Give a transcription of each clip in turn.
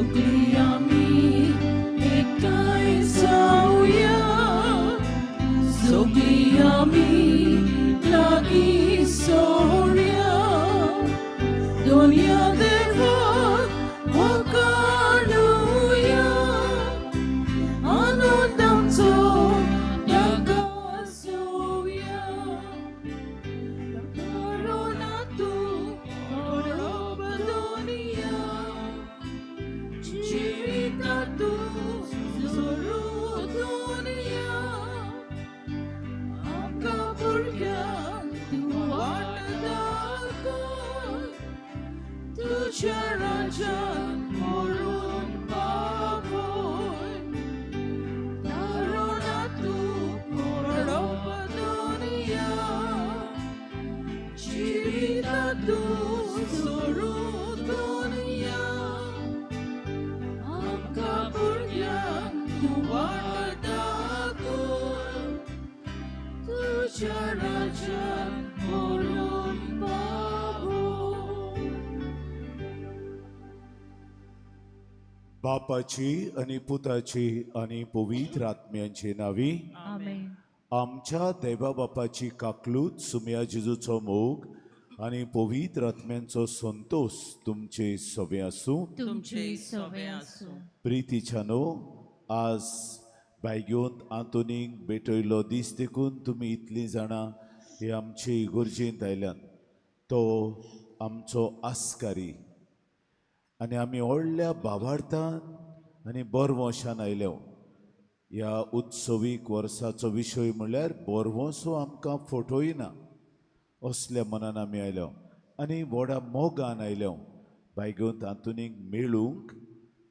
सगळीं आमी एकठांय जावया, सगळीं आमी लागीं सोडया, दोनया देवाक वखाणुया, आनंद आमचो दाखोवया. करुणा तूं करप दुनिया, जिविता तूं जोरू दुनिया, आमकां भुरग्यांक तूं वाट दाखय, तुज्या राज्यांत व्हरून पावय. करुणा तूं करप दुनिया, जिविता तूं जोरू दुनिया, आमकां भुरग्यांक तूं वाट दाखय, तुज्या राज्यांत व्हरून पावय. बापाची आनी पुताची आनी पवित्र आत्म्यांचे नावी. आमेन. आमच्या देवा बापाची काकलूत, सुम्या जेजूचो मोग आनी पवित्र आत्म्यांचो संतोष तुमचे सवे आसूं. तुमचे सवे आसूं. प्रितीच्यानो, आज बायगेवंत आंतोनीक भेटयलो दीस देखून तुमी इतलीं जाणां हे आमचे इगर्जेंत आयल्यात. तो आमचो आस्कारी आनी आमी व्हडल्या भावार्थान आनी बरवंशान आयल्या. ह्या उत्सवीक वर्साचो विशय म्हणल्यार बरवंसो आमकां फटोयना असल्या मनान आमी आयल्या आनी व्हडा मोगान आयल्या बायगेवंत आंतोनीक मेळूंक,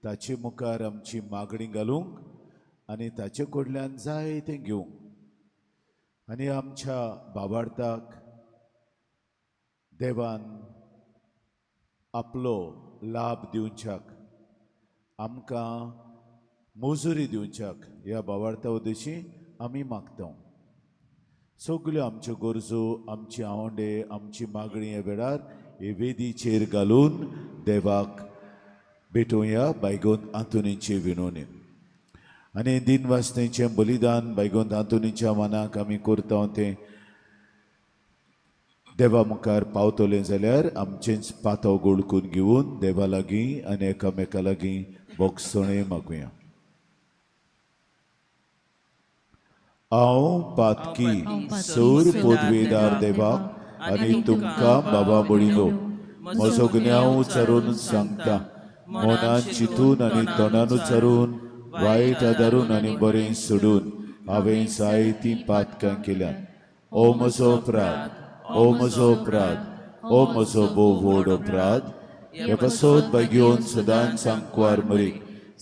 ताचे मुखार आमची मागणी घालूंक आनी ताचे कडल्यान जाय तें घेवंक. आनी आमच्या भावार्थाक देवान आपलो लाभ दिवच्याक, आमकां मजुरी दिवच्याक ह्या भावार्था उद्देशी आमी मागता. सगल्यो आमच्यो गरजो, आमची आवंडे, आमची मागणी ह्या वेळार हे वेदीचेर घालून देवाक भेटोवया बायगोन आंतोनीचे विनोनी. आनी दिनवासनेचें बलिदान बायगोन आंतोनीच्या मनाक आमी करता तें देवा मुखार पावतलें जाल्यार आमचेंच पातो गोळकून घेवन देवा लागीं आनी एकामेका लागीं बोगसणें मागुया. हांव पातकी सूर पदवेदार देवाक आनी तुमकां बाबा बळिलो म्हजो गुन्यांव उचारून सांगता, मनान चिंतून आनी तोंडान उचारून, वायट आदारून आनी बरें सोडून हांवें जायतीं पातकां केल्यात. ओ म्हजो अपराध, ओ म्हजो अपराध, ओ म्हजो भोव व्हड अपराध. हे पासत बागेवन सदांच सांकवार मरी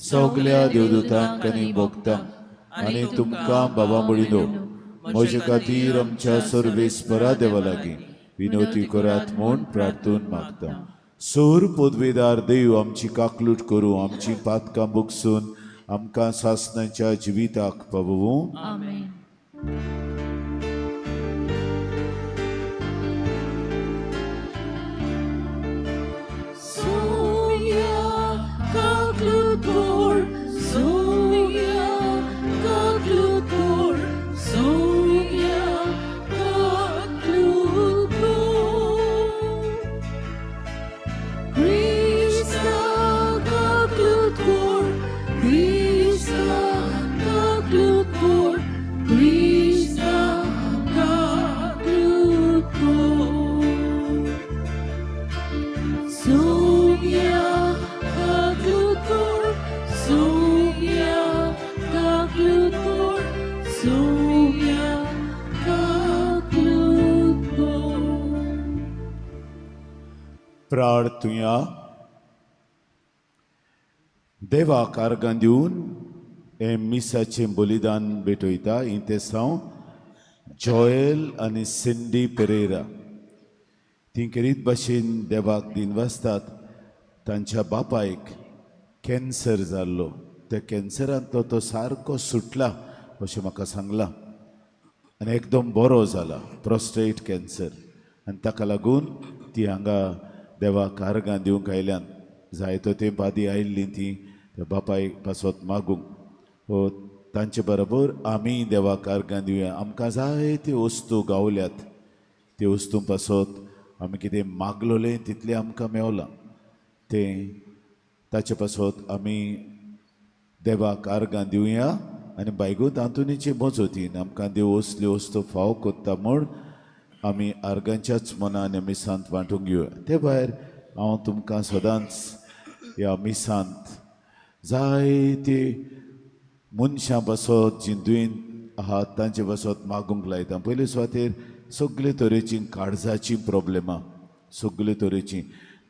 सगल्या देवदूतांक आनी भोगतांक आनी तुमकां बाबा बळिलो म्हजे खातीर आमच्या सर्वेस्परा देवा लागीं विनवती करात म्हूण प्रार्थून मागता. सूर पदवेदार देव आमची काकलूट करूं, आमची पातकां बुकसून आमकां सासणाच्या जिविताक पावोवं. आमेन. Soya kaklutkor, soya kaklutkor, soya kaklutkor. Krishna kaklutkor, Krishna kaklutkor, Krishna kaklutkor. Soumya kaklutkor, Soumya kaklutkor, Soumya kaklutkor. प्रार्थुया. देवाक आर्गां दिवन हें मिसाचें बलिदान भेटयता इंतेसांव जॉयल आनी सिंडी पेरेरा. ती खेरीत भाशेन देवाक दिनवासतात. तांच्या बापायक कॅन्सर जाल्लो, त्या कॅन्सरांतलो तो सारको सुटला अशें म्हाका सांगलां आनी एकदम बरो जाला, प्रोस्टेट कॅन्सर. आनी ताका लागून ती हांगा देवाक आर्गां दिवंक आयल्यान. जायतो तेंप आदी आयिल्लीं तीं त्या बापायक पासत मागूंक. हो तांचे बरोबर आमी देवाक आर्गां दिवया. आमकां जायत्यो वस्तू गावल्यात, त्यो वस्तू पासत आमी कितें मागलोलें तितलें आमकां मेवलां, तें ताचे पासत आमी देवाक आर्गां दिवया. आनी बायगूत आंतोनीचे मजतीन आमकां देव असल्यो वस्तू फाव कोत्ता म्हूण आमी आर्गांच्याच मनान मिसांत वांटूंक घेवया. ते भायर हांव तुमकां सदांच ह्या मिसांत जायते मनशां पासत जीं दुयेंत आहात तांचे पासत मागूंक लायता. पयले सुवातेर सगळे तरेचीं काळजाचीं प्रॉब्लेमां, सगळे तरेचीं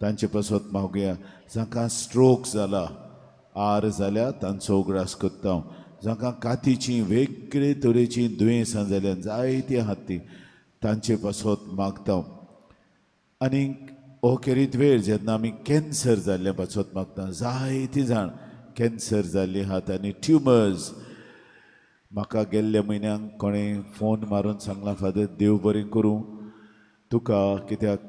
तांचे पासत मागुया. जांकां स्ट्रोक जाला, आर जाल्या तांचो उगडास करता हांव. जांकां कातीचीं वेगळे तरेचीं दुयेंसां जाल्यात, जायतीं आहात तीं, तांचे पासत मागता हांव. आनी हो खेरीत वेळ जेन्ना आमी कॅन्सर जाल्ल्या पासत मागता, जायतीं जाण कॅन्सर जाल्लीं आहात आनी ट्युमर्स. म्हाका गेल्ल्या म्हयन्याक कोणें फोन मारून सांगलां, फादर देव बरें करूं तुका, कित्याक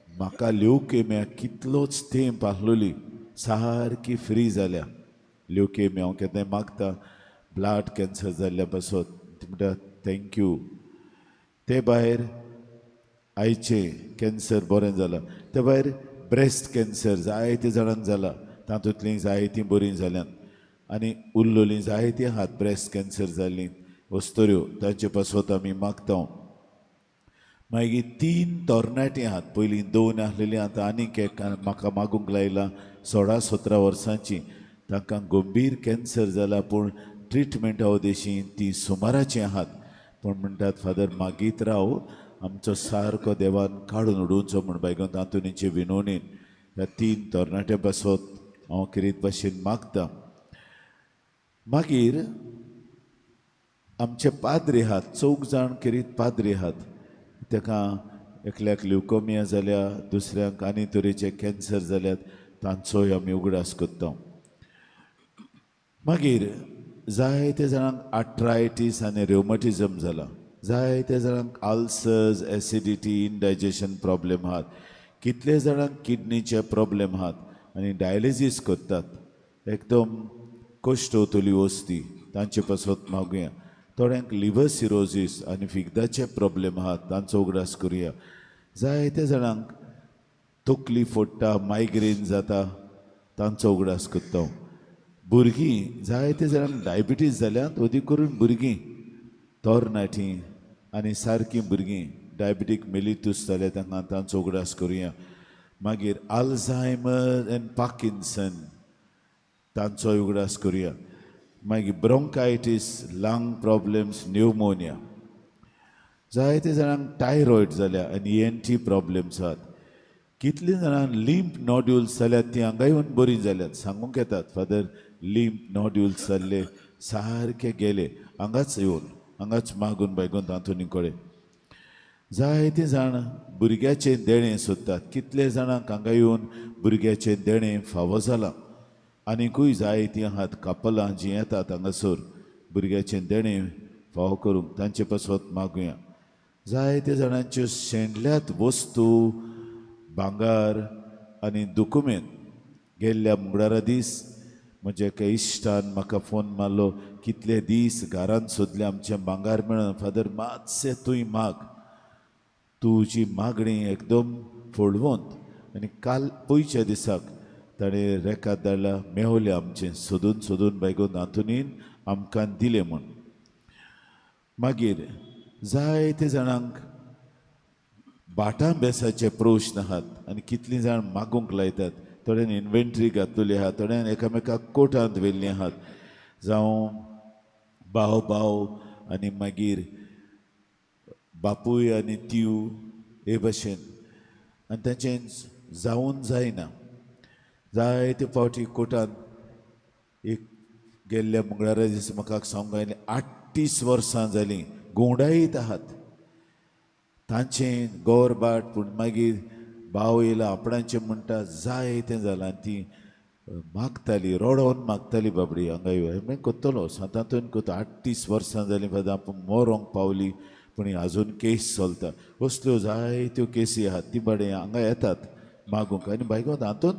म्हाका ल्युकेमिया कितलोच तेंप आहलोली, सारकी फ्री जाल्या ल्युकेमिया. हांव केन्नाय मागता ब्लड कॅन्सर जाल्ल्या पासत, ती म्हणटा thank you. ते भायर आयचें कॅन्सर बरें जालां, ते भायर ब्रेस्ट कॅन्सर जायते जाणांक जाला, तातूंतलीं जायतीं बरीं जाल्यात आनी उरलोलीं जायतीं आहात ब्रेस्ट कॅन्सर जाल्लीं वस्तुऱ्यो, तांचे पासत आमी मागता. मागीर 3 तरणाटीं आहात, पयलीं 2 आसलेलीं, आतां आनीक एक म्हाका मागूंक लायलां, 16-17 वर्सांचीं, तांकां गंभीर कॅन्सर जाला, पूण ट्रिटमेंटा उदेशीं तीं सुमाराचीं आहात. पूण म्हणटात फादर मागीत राव, आमचो सारको देवान काडून उडोवचो म्हूण बायगोन आंतोनीचे विनवणेन ह्या 3 तरणाट्यां पासत हांव खेरीत भाशेन मागता. मागीर आमचे पाद्री आहात, 4 जाण खेरीत पाद्री आहात, ताका एकल्याक ल्युकोमिया जाल्या, दुसऱ्यांक आनी तरेचे कॅन्सर जाल्यात, तांचोय आमी उगडास करता. मागीर जायते जाणांक आर्थरायटीस आनी रेवमॅटिझम जाला, जायते जाणांक अल्सर्स, एसिडिटी, इनडायजेशन प्रॉब्लेम आहात, कितले जाणांक किडनीचे प्रॉब्लेम आहात आनी डायलिसीस करतात, एकदम कश्ट वतली वस्ती, तांचे पासत मागुया. थोड्यांक लिवर सिरोजीस आनी फिग्दाचे प्रॉब्लेम आहात, तांचो उगडास करुया. जायते जाणांक तकली फोडटा, मायग्रेन जाता, तांचो उगडास करता. भुरगीं जायते जाणांक डायबिटीज जाल्यात, अदीक करून भुरगीं तरणाटीं आनी सारकीं भुरगीं डायबिटीक मेलितूस जाल्या, तांकां तांचो उगडास करुया. मागीर अल्झायमर एंड पार्किन्सन, तांचोय उगडास करुया. मागीर ब्रोंकायटीस, लंग प्रॉब्लेम्स, न्युमोनिया, जायते जाणांक टायरॉयड जाल्या आनी ENT problems आहात. कितलीं जाणांक लिम्प नॉड्युल्स जाल्यात, तीं हांगा येवन बरीं जाल्यात, सांगूंक येतात फादर लिम्प नॉड्युल्स जाल्ले सारके गेले हांगाच येवन, हांगाच मागून बायगून आंतोनी कडेन. जायते जाण भुरग्याचें देणें सोदतात, कितले जाणांक हांगा येवन भुरग्याचें देणें फावो जालां. आनीकूय जायतीं आहात कपलां जीं येतात हांगासर भुरग्याचें देणें फावो करूंक, तांचे पासत मागुया. जायते जाणांच्यो शेणल्यात वस्तू, भांगर आनी दुकुमेंत. गेल्ल्या मंगळारा दीस म्हज्या एका इश्टान म्हाका फोन मारलो, कितले दीस घरांत सोदले आमचें भांगर मेळना, फादर मातशें तूं माग, तुजी मागणी एकदम फळवंत. आनी काल पयच्या दिसाक ताणें रेकाद धाडला, मेवलें आमचें सोदून सोदून बायगोन आंतोनीन आमकां दिलें म्हूण. मागीर जायते जाणांक भाटां बेसाचे प्रश्न आहात आनी कितलीं जाण मागूंक लायतात, थोड्यांनी इन्वेंट्री घातलेली आहा, थोड्यांनी एकामेकाक कोर्टांत व्हेल्लीं आहात, जावं भाव भाव आनी मागीर बापूय आनी तीव हे भशेन, आनी तांचें जावन जायना. जायते फावटी कोर्टांत एक गेल्ल्या मंगळारा दीस म्हाका सांगूंक आयलें, 38 वर्सां जालीं घुंवडायत आहात तांचें गोरबाट, पूण मागीर भाव येयला आपणाचें म्हणटा जाय तें जालां. आनी ती मागताली, रडोन मागताली बाबडी, हांगा येवन मागीर करतलो सांतांतून करता. 38 वर्सां जालीं फादर, आपूण मरोंक पावली, पूण अजून केस चलता. असल्यो जायत्यो केसी आहात, ती बाडे हांगा येतात मागूंक आनी बायगोत आंतोन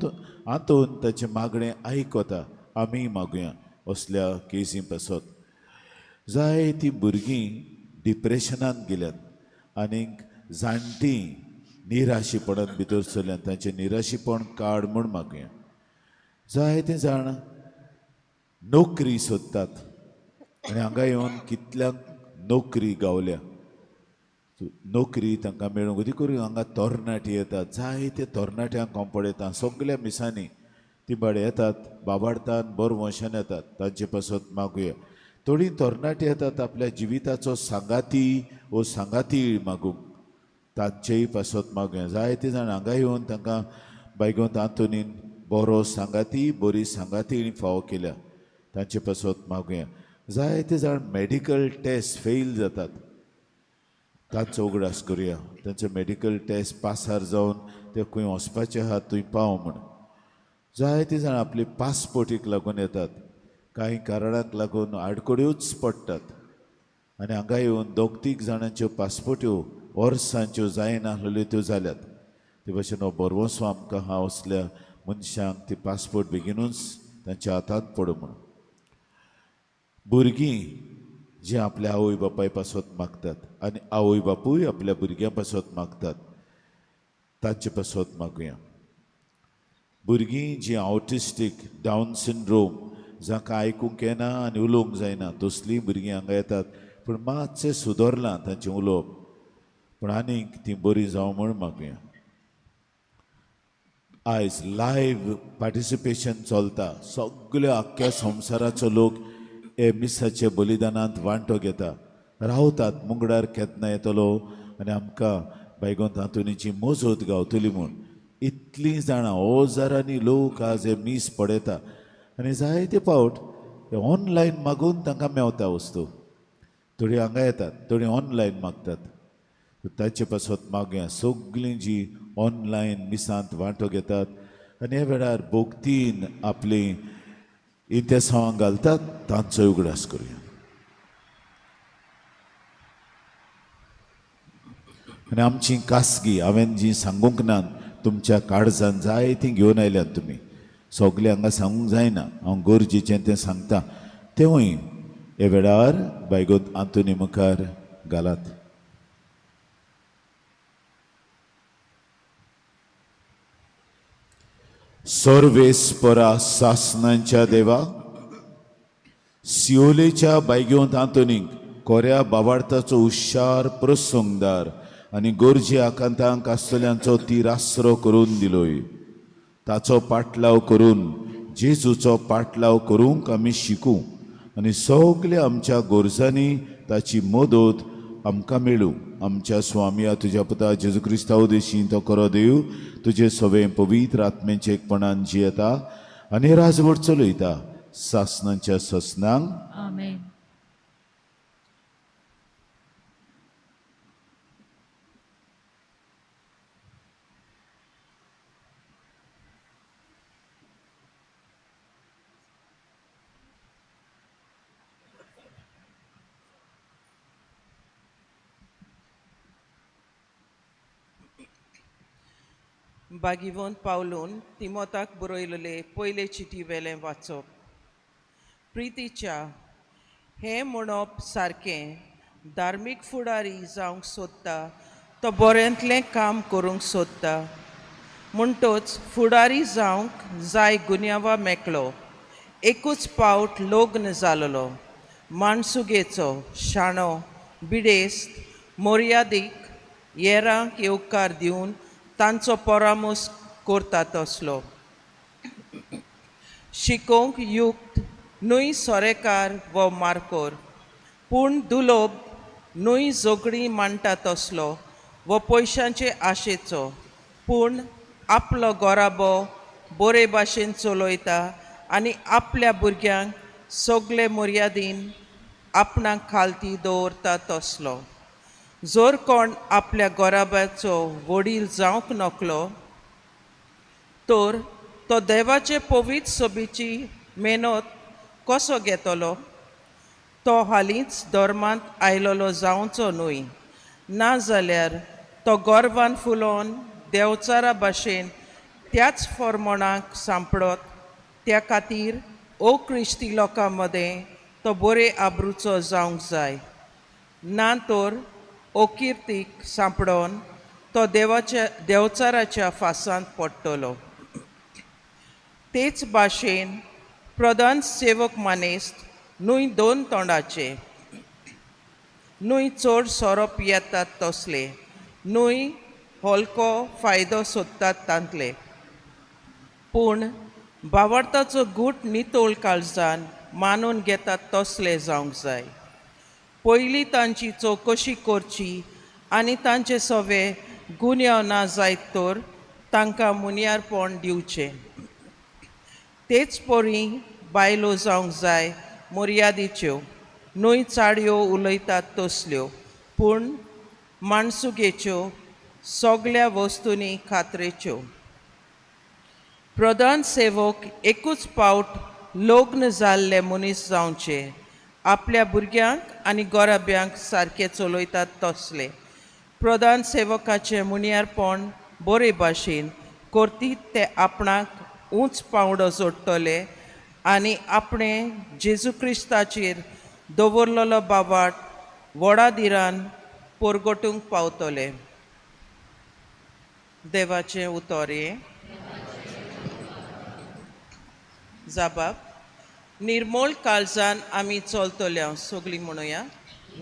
आंतोन ताचें मागणें आयकता. आमी मागुया असल्या केसी पासत. जायतीं भुरगीं डिप्रेशनांत गेल्यात आनीक जाणटीं निराशीपणांत भितर सरल्यात, तांचें निराशीपण काड म्हूण मागुया. जायते जाण नोकरी सोदतात आनी हांगा येवन कितल्यांक नोकरी गावल्या, नोकरी तांकां मेळूंक देखून हांगा तरणाटी येतात. जायते तरणाट्यांक हांव पळयता सगल्या मिसांनी ती बाडे येतात, बाबाडतान बरो वंशान येतात, तांचे पासत मागुया. थोडीं तरणाटी येतात आपल्या जिविताचो सांगाती वो सांगाती मागूंक, तांचेय पासत मागुया. जायते जाण हांगा येवन तांकां बायगोंत आंतोनीन बरो सांगाती बरी सांगाती फावो केल्या, तांचे पासत मागुया. जायते जाण मेडिकल टेस्ट फेल जातात, तांचो उगडास करुया. तांचो मेडिकल टेस्ट पासार जावन ते खंय वचपाचे आहा थंय पाव म्हूण. जायते जाण आपले पासपोर्टीक लागून येतात, कांय कारणाक लागून आडखळ्योच पडटात आनी हांगा येवन दोग तीग जाणांच्यो पासपोर्ट्यो वर्सांच्यो जायनासल्यो त्यो जाल्यात. ते भशेन हो बरवसो आमकां हा असल्या मनशांक ती पासपोर्ट बेगिनूच तांच्या हातांत पडूं म्हूण. भुरगीं जीं आपल्या आवय बापाय पासत मागतात आनी आवय बापूय आपल्या भुरग्यां पासत मागतात, तांचे पासत मागुया. भुरगीं जीं ऑटिस्टीक, डावन सिंड्रोम, जांकां आयकूंक येना आनी उलोवंक जायना तसलीं भुरगीं हांगा येतात, पूण मातशें सुदरलां तांचें उलोवप, पूण आनीक तीं बरीं जावं म्हूण मागुया. आयज लायव्ह पार्टिसिपेशन चलता, सगळ्या आख्ख्या संवसाराचो लोक हे मिसाच्या बलिदानांत वांटो घेता, रावतात मुंगडार केन्ना येतलो आनी आमकां बायगोंत आंतोनीची मोजत गावतली म्हूण. इतलीं जाणां हजारांनी लोक आज हे मीस पळयता आनी जायते फावट हे ऑनलायन मागून तांकां मेवता वस्तू. थोडीं हांगा येतात, थोडीं ऑनलायन मागतात, ताचे पासत मागुया. सगळीं जी ऑनलायन मिसांत वांटो घेतात आनी ह्या वेळार भोगतीन आपली इतिहासांक घालतात, तांचो उगडास करुया. आनी आमची कासगी हांवें जी सांगूंक ना तुमच्या काळजान जाय ती घेवन आयल्यात तुमी, सगळें हांगा सांगूंक जायना, हांव गरजेचें तें सांगता, तेंवूय हे वेळार बायगोत आंतोनी मुखार घालात. सर्वेस्परा सासनांच्या देवा, सियोलेच्या बायगेवंत आंतोनीक कोऱ्या बावार्थाचो हुशार प्रसंगदार आनी गरजे आकांतांक आसतल्यांचो ती आसरो करून दिलोय, ताचो पाटलाव करून जेजूचो पाटलाव करूंक आमी शिकूं आनी सगल्या आमच्या गरजांनी ताची मदत आमकां मेळूं. आमच्या स्वामिया तुज्या पुता जेजू क्रिस्तांव देशी तो करो देव तुजे सवें पवित्र आत्म्याचे एकपणान जियेता आनी राजवट चलयता सासनांच्या ससनांक. आमेन. बागिवोन पावलून तिमोताक बरयलेले पयले चिटी वेलें वाचप. प्रितीच्या हें म्हणप सारकें धार्मीक फुडारी जावंक सोदता तो बऱ्यांतलें काम करूंक सोदता, म्हणटच फुडारी जावंक जाय गुन्यांवा मेकळो, एकूच पावट लग्न जालोलो, माणसुगेचो, शाणो, बिडेस्त, मर्यादीक, येरांक येवकार दिवन तांचो परामर्श करता तसलो, शिकोवंक युक्त न्हय सोरेकार वो मारकोर, पूण दुलोब न्हय झगडीं मांडटा तसलो वो पयशांचे आशेचो, पूण आपलो गोराबो बरे भाशेन चलयता आनी आपल्या भुरग्यांक सगळे मर्यादीन आपणाक खालती दवरता तसलो. जर कोण आपल्या गोराब्याचो वडील जावंक नकलो तर तो देवाचे पवित्र सोबीची मेहनत कसो घेतलो? तो हालींच धर्मांत आयलोलो जावचो न्हय, ना जाल्यार तो गर्वान फुलोवन देवचारा भाशेन त्याच फॉर्मोणाक सांपडत त्या खातीर ओ क्रिस्ती लोकां मदें तो बरे आब्रूचो जावंक जाय ना तर अकिर्तीक सांपडोन तो देवाच्या देवचाराच्या फासांत पडटलो. तेच भाशेन प्रधान सेवक मानेस्त न्हय दोन तोंडाचे न्हय चड सोरो पियेतात तसले न्हय हलको फायदो सोदतात तांतले पूण बावडताचो गूट नितळ काळजान मानून घेतात तसले जावंक जाय. पयलीं तांची चवकशी करची आनी तांचे सवे गुन्यांव ना जायत तर तांकां मुनियारपण दिवचें. तेच परी बायलो जावंक जाय मर्यादेच्यो न्हय चाडयो उलयतात तसल्यो पूण माणसुगेच्यो सगल्या वस्तूंनी खात्रेच्यो. प्रधान सेवक एकूच पावट लग्न जाल्ले मनीस जावचे आपल्या भुरग्यांक आनी गोराब्यांक सारके चलयतात तसले. प्रधान सेवकाचें मुनियारपण बरे भाशेन करतीत ते आपणाक उंच पांवडो जोडटले आनी आपणें जेजू क्रिस्ताचेर दवरलेलो बावाट व्हडा धिरान परगटूंक पावतले. देवाचें उतर हें. जाबाब निर्मोळ काळजान आमी चलतल्या सगळीं म्हणुया.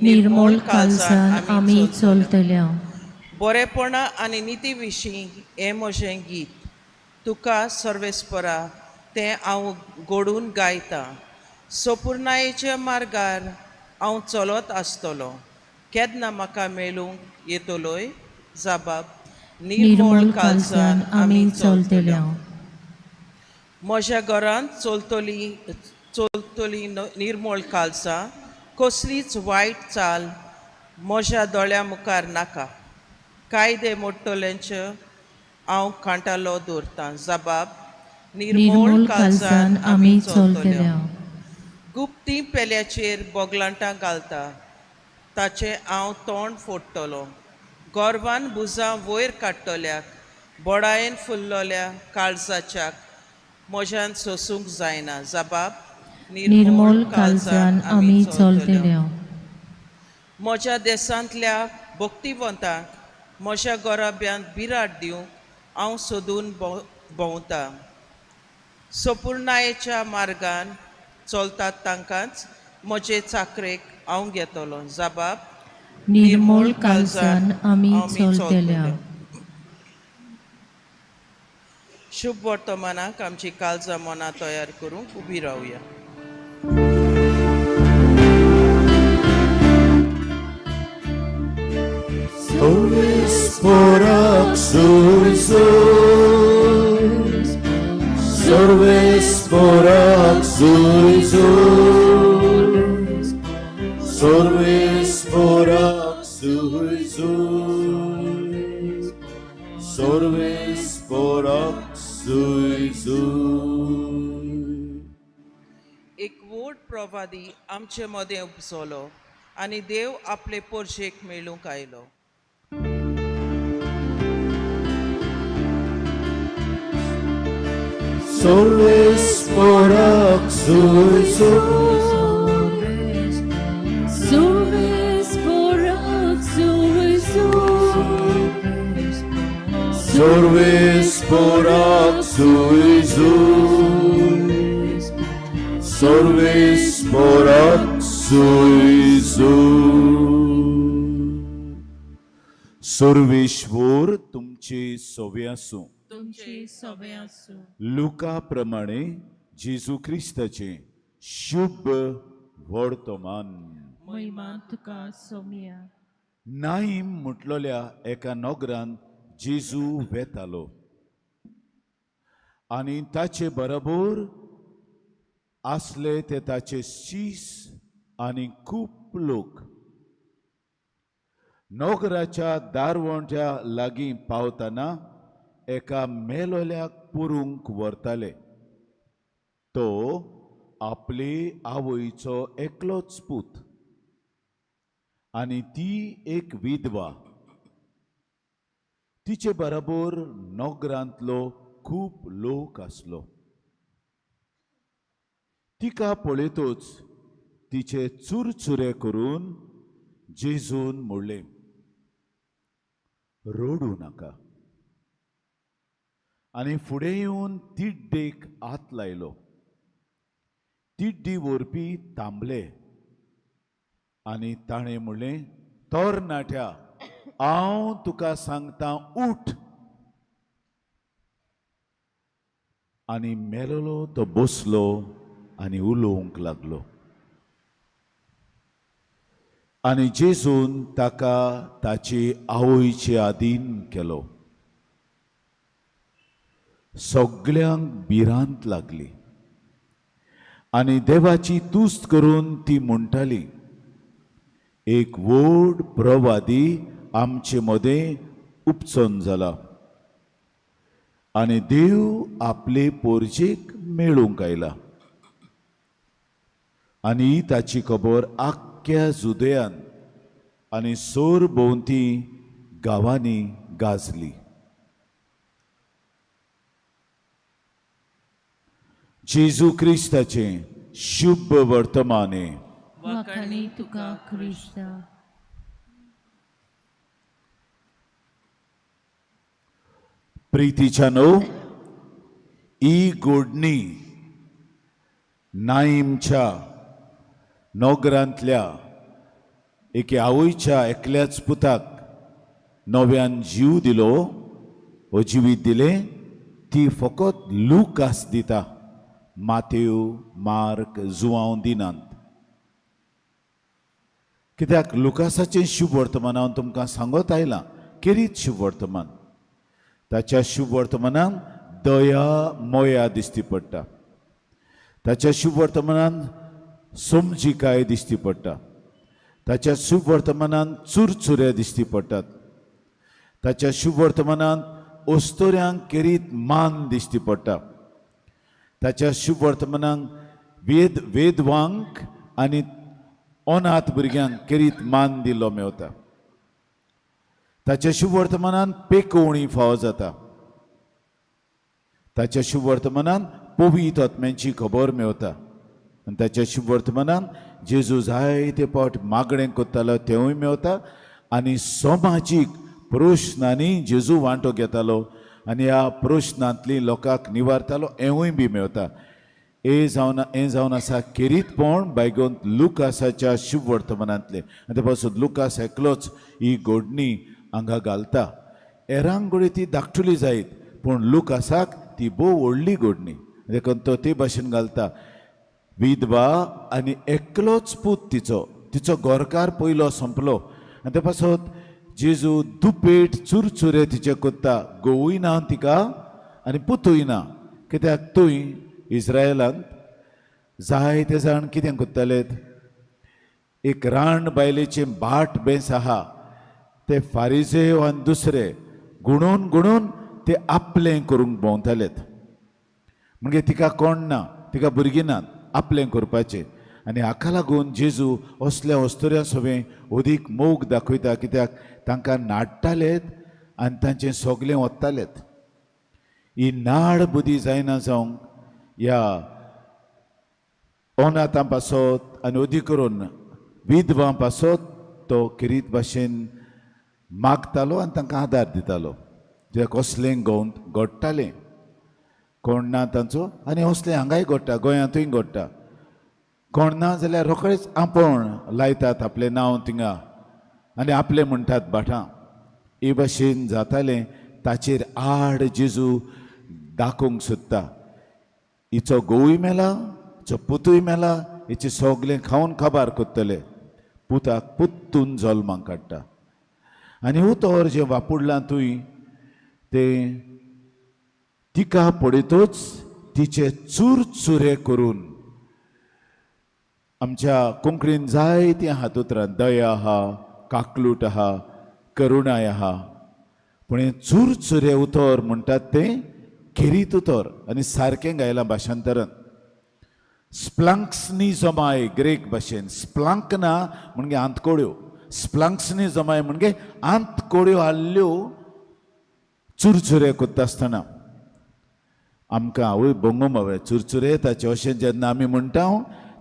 निर्मोळ काळजान आमी चलतल्या. बरेपणा आनी निती विशीं हें म्हजें गीत तुका सर्वेस्परा तें हांव गोडून गायतां. सोपुर्णायेच्या मार्गार हांव चलत आसतलो केन्ना म्हाका मेळूंक येतलोय. जाबाब निर्मोळ काळजान आमी चलतल्या. म्हज्या घरांत चलतली चलतली निर्मोळ काळजां कसलीच वायट चाल म्हज्या दोळ्या मुखार नाका. कायदे मोडटल्यांच्यो हांव कांटालो दवरतां. जबाब निर्मोळ काळजान आमी चलतल्या. गुप्ती पेल्याचेर बोगलांटां घालता ताचें हांव तोंड फोडटलो. गोरवान भुजां वयर काडटल्याक बोडायेन फुल्लोल्या काळजाच्याक म्हज्यान सोसूंक जायना. जबाब निर्मोळ काळजान आमी चलतल्या. म्हज्या देशांतल्या भक्तिवंतांक म्हज्या गोराब्यांत बिराड दिवंक हांव सोदून भोंवतां. सोपुर्णायेच्या मार्गान चलतात तांकांच म्हजे चाकरेक हांव घेतलो. जबाब निर्मोळ काळजान आमी चलतल्या. शुभ वर्तमानाक आमची काळजां मनां तयार करूंक उबी रावया. सर्वेस्पोराक सुय सुय सर्वेस्पोराक सुय सुय सर्वेस्पोराक सुय सुय सर्वेस्पोराक सुय सुय. एक व्हड प्रवादी आमचे मदें उपजलो आनी देव आपले पोरशेक मेळूंक आयलो. सर्वेस्पोराक सुय सुय सर्वेस्पोराक सुय सुय सर्वेस्पोराक सुय सुय सर्वेस्पोराक सुय सुय. सर्वेश्वर तुमचे सोवे आसूं. तुमचे सोबे आसूं. लुका प्रमाणे जेजू क्रिस्ताचें शुभ वर्तमान. महिमा तुका सोमिया. नाईम म्हटलोल्या एका नगरान जेजू वेतालो आनी ताचे बरोबर आसले ते ताचे शीस आनी खूब लोक. नगराच्या दारवंट्या लागीं पावतना एका मेलोल्याक पुरूंक व्हरताले. तो आपले आवयचो एकलोच पूत आनी ती एक विधवा. तिचे बरोबर नगरांतलो खूब लोक आसलो. तिका पळयतच तिचे चुरचुरे करून जेजून म्हणलें, रडूं नाका. आनी फुडें येवन तिड्डेक हात लायलो. तिड्डी व्हरपी थांबले आनी ताणें म्हणलें, तरणाट्या, हांव तुका सांगता, उठ. आनी मेलोलो तो बसलो आनी उलोवंक लागलो. आनी जेजून ताका ताचे आवयचे आदीन केलो. सगल्यांक भिरांत लागली आनी देवाची तुस्त करून ती म्हणटाली, एक व्हड प्रवादी आमचे मदें उपचन जाला आनी देव आपले पोरजेक मेळूंक आयला. आनी ताची खबर आख्ख्या जुदयान आनी सोर भोंवती गांवांनी गाजली. जेजू क्रिस्ताचें शुभ वर्तमाने. वाखाणी तुका क्रिस्ता. प्रितीच्या न्हू ही गोडणी नाईमच्या नगरांतल्या एके आवयच्या एकल्याच पुताक नव्यान जीव दिलो वो जिवीत दिलें ती फकत लुकास दिता, मातेव, मार्क, जुवांव दिनात. कित्याक लुकासाचें शुभ वर्तमान हांव तुमकां सांगत आयलां, केरीत शुभ वर्तमान. ताच्या शुभ वर्तमानान दया मोया दिश्टी पडटा, ताच्या शुभ वर्तमानान समजिकाय दिश्टी पडटा, ताच्या शुभ वर्तमानान चुरचुरे दिश्टी पडटात, ताच्या शुभ वर्तमानान अस्तोऱ्यांक केरीत मान दिश्टी पडटा, ताच्या शुभ वर्तमानाक वेदवांक आनी अनाथ भुरग्यांक केरीत मान दिल्लो मेवता. ताच्या शुभ वर्तमानान पेकोवणी फावो जाता, ताच्या शुभ वर्तमानान पवित्र आत्म्यांची खबर मेवता आनी ताच्या शुभ वर्तमानान जेजू जायते फावट मागणें करतालो तेंवूय मेवता आनी समाजीक प्रश्नांनी जेजू वांटो घेतालो आनी ह्या प्रश्नांतली लोकांक निवारतालो हेंवूय बी मेवता. हें जावन आसा खेरीतपण बायगोंत लुकासाच्या शुभ वर्तमानांतलें. आनी ते पासून लुकास एकलोच ही घोडणी हांगा घालता. हेरांक घडये ती धाकटुली जायत पूण लुकासाक ती भोव व्हडली घोडणी, देखून तो ते भाशेन घालता. विधवा आनी एकलोच पूत तिचो, तिचो गोरकार पयलो सोंपलो आनी ते पासत जेजू दुपेट चुरचुरे तिचे कोत्ता, घोवूय ना तिका आनी पुतूय ना. कित्याक थंय इस्रायलांत जायते जाण कितें करताले, एक रांड बायलेचें भाट बेंस आहा ते फारिजेव आनी दुसरे गुणून गुणून ते आपलें करूंक भोंवतालेत. म्हणजे तिका कोण ना, तिका भुरगीं नात आपलें करपाचें. आनी हाका लागून जेजू असल्या अस्तुऱ्यां सवें अदीक मोग दाखयता, कित्याक तांकां नाडटालेत आनी तांचें सगलें वत्तालेत. ही नाड बुद्दी जायना जावंक ह्या अनाथां पासत आनी अदीक करून विधवां पासत तो खेरीत भाशेन मागतालो आनी तांकां आदार दितालो. जे कसलें घडटालें कोण ना तांचो आनी असलें हांगाय घडटा, गोंयांतूय घडटा. कोण ना जाल्यार रोखडेच आपोण लायतात आपलें नांव थिंगा आनी आपलें म्हणटात भाटां. हे भाशेन जातालें. ताचेर आड जेजू दाखोवंक सोदता, हिचो घोवूय मेला, हिचो पुतूय मेला, हिचें सगलें खावन काबार करतले. पुताक पुत्तून जल्माक काडटा आनी उतर जें वापुडलां तुवें तें तिका पळयतच तिचे चुरचुरे करून. आमच्या कोंकणीन जायतीं आहात उतरां, दया आहा, काकलूट आहा, करुणाय आहा, पूण हें चुरचुरे उतर म्हणटात तें खेरीत उतर आनी सारकें गायलां भाशांतरान. स्प्लांक्सनी जमाय ग्रेक भाशेन, स्प्लांकना म्हणजे आंतकोड्यो, स्प्लांक्सनी जमाय म्हणजे आंतकोड्यो हाडल्यो चुरचुरे करता आसतना. आमकां आवय बोंगो बाबा चुरचुरे येताचे अशें जेन्ना आमी म्हणटा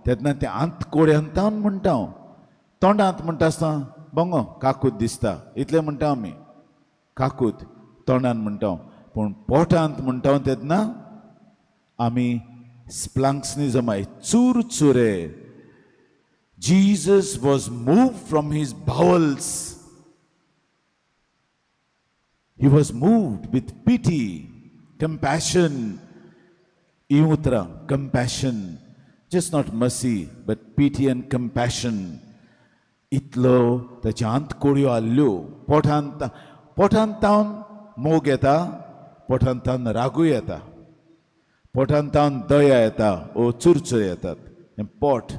तेन्ना तें आंतकोड्यांतावन म्हणटा. तोंडांत म्हणटा आसतना बोंगो काकूत दिसता इतलें म्हणटा आमी, काकूत तोंडान म्हणटा. पूण पोटांत म्हणटा तेन्ना आमी स्प्लांक्सनिजमाय चुरचुरे. Jesus was moved from his bowels. He was moved with pity, compassion. ही उतरां compassion, just not mercy but pity and compassion. इतलो ताच्या आंतकोड्यो हाल्ल्यो. पोटांत पोटांत तावन मोग येता, पोटांत तावन रागूय येता, पोटांत तावन दया येता ओ चुरचुरे येतात. हें पोट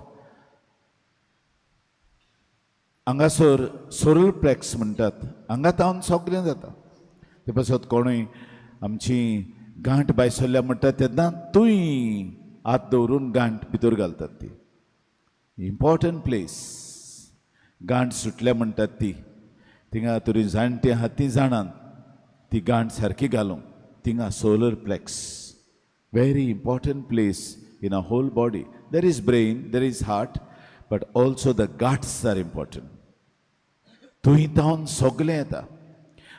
हांगासर सोरल प्लेक्स म्हणटात, हांगा तावन सगळें जाता. ते पासत कोणूय आमची गांठ भायर सरल्या म्हणटात तेन्ना थंय हात दवरून गांठ भितर घालतात. ती इम्पॉर्टंट प्लेस. गांठ सुटल्या म्हणटात ती, थिंगा तरी जाणटी आहा ती जाणात ती गांठ सारकी घालूंक. थिंगा solar plex, very important place in a whole body. There is brain, there is heart, but also the guts are important. थंय तावन सगलें येता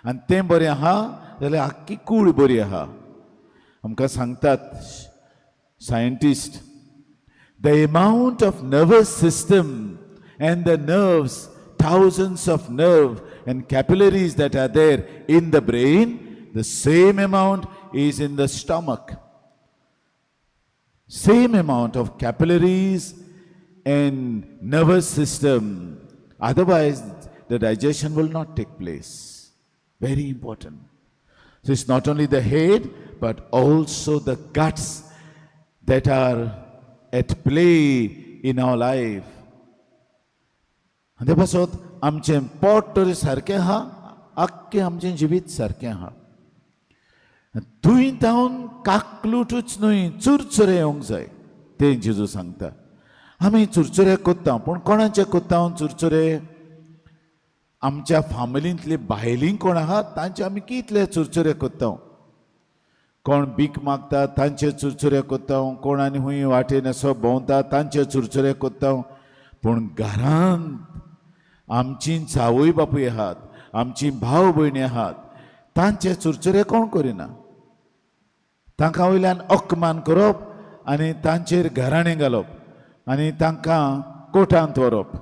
आनी तें बरें आहा जाल्यार आख्खी कूड बरी आहा. आमकां सांगतात scientist, the amount of nervous system and the nerves, thousands of nerve and capillaries that are there in the brain, the same amount is in the stomach. Same amount of capillaries and nervous system. Otherwise, the digestion will not take place. Very important. So it's not only the head, but also the guts that are at play in our life. आनी ते पासत आमचें पोट तरी सारकें आहा, आख्खें आमचें जिवीत सारकें आहा. थंय तावन काकलुटूच न्हय, चुरचुरे येवंक जाय तें जेजू सांगता. आमी चुरचुरे कोत्ता, पूण कोणाचे कोत्ता चुरचुरे? आमच्या फामिलींतली बायलीं कोण आहा तांचे आमी कितले चुरचुरे कोत्ता. कोण भीक मागता तांचे चुरचुरे कोत्ता, कोण आनी हुंय वाटेन असो भोंवता तांचे चुरचुरे कोत्ता. पूण घरांत आमची जावय बापूय आहात, आमची भाव भयणी आहात, तांचे चुरचुरे कोण करिना. तांकां वयल्यान अपमान करप आनी तांचेर घराणें घालप आनी तांकां कोर्टांत व्हरप,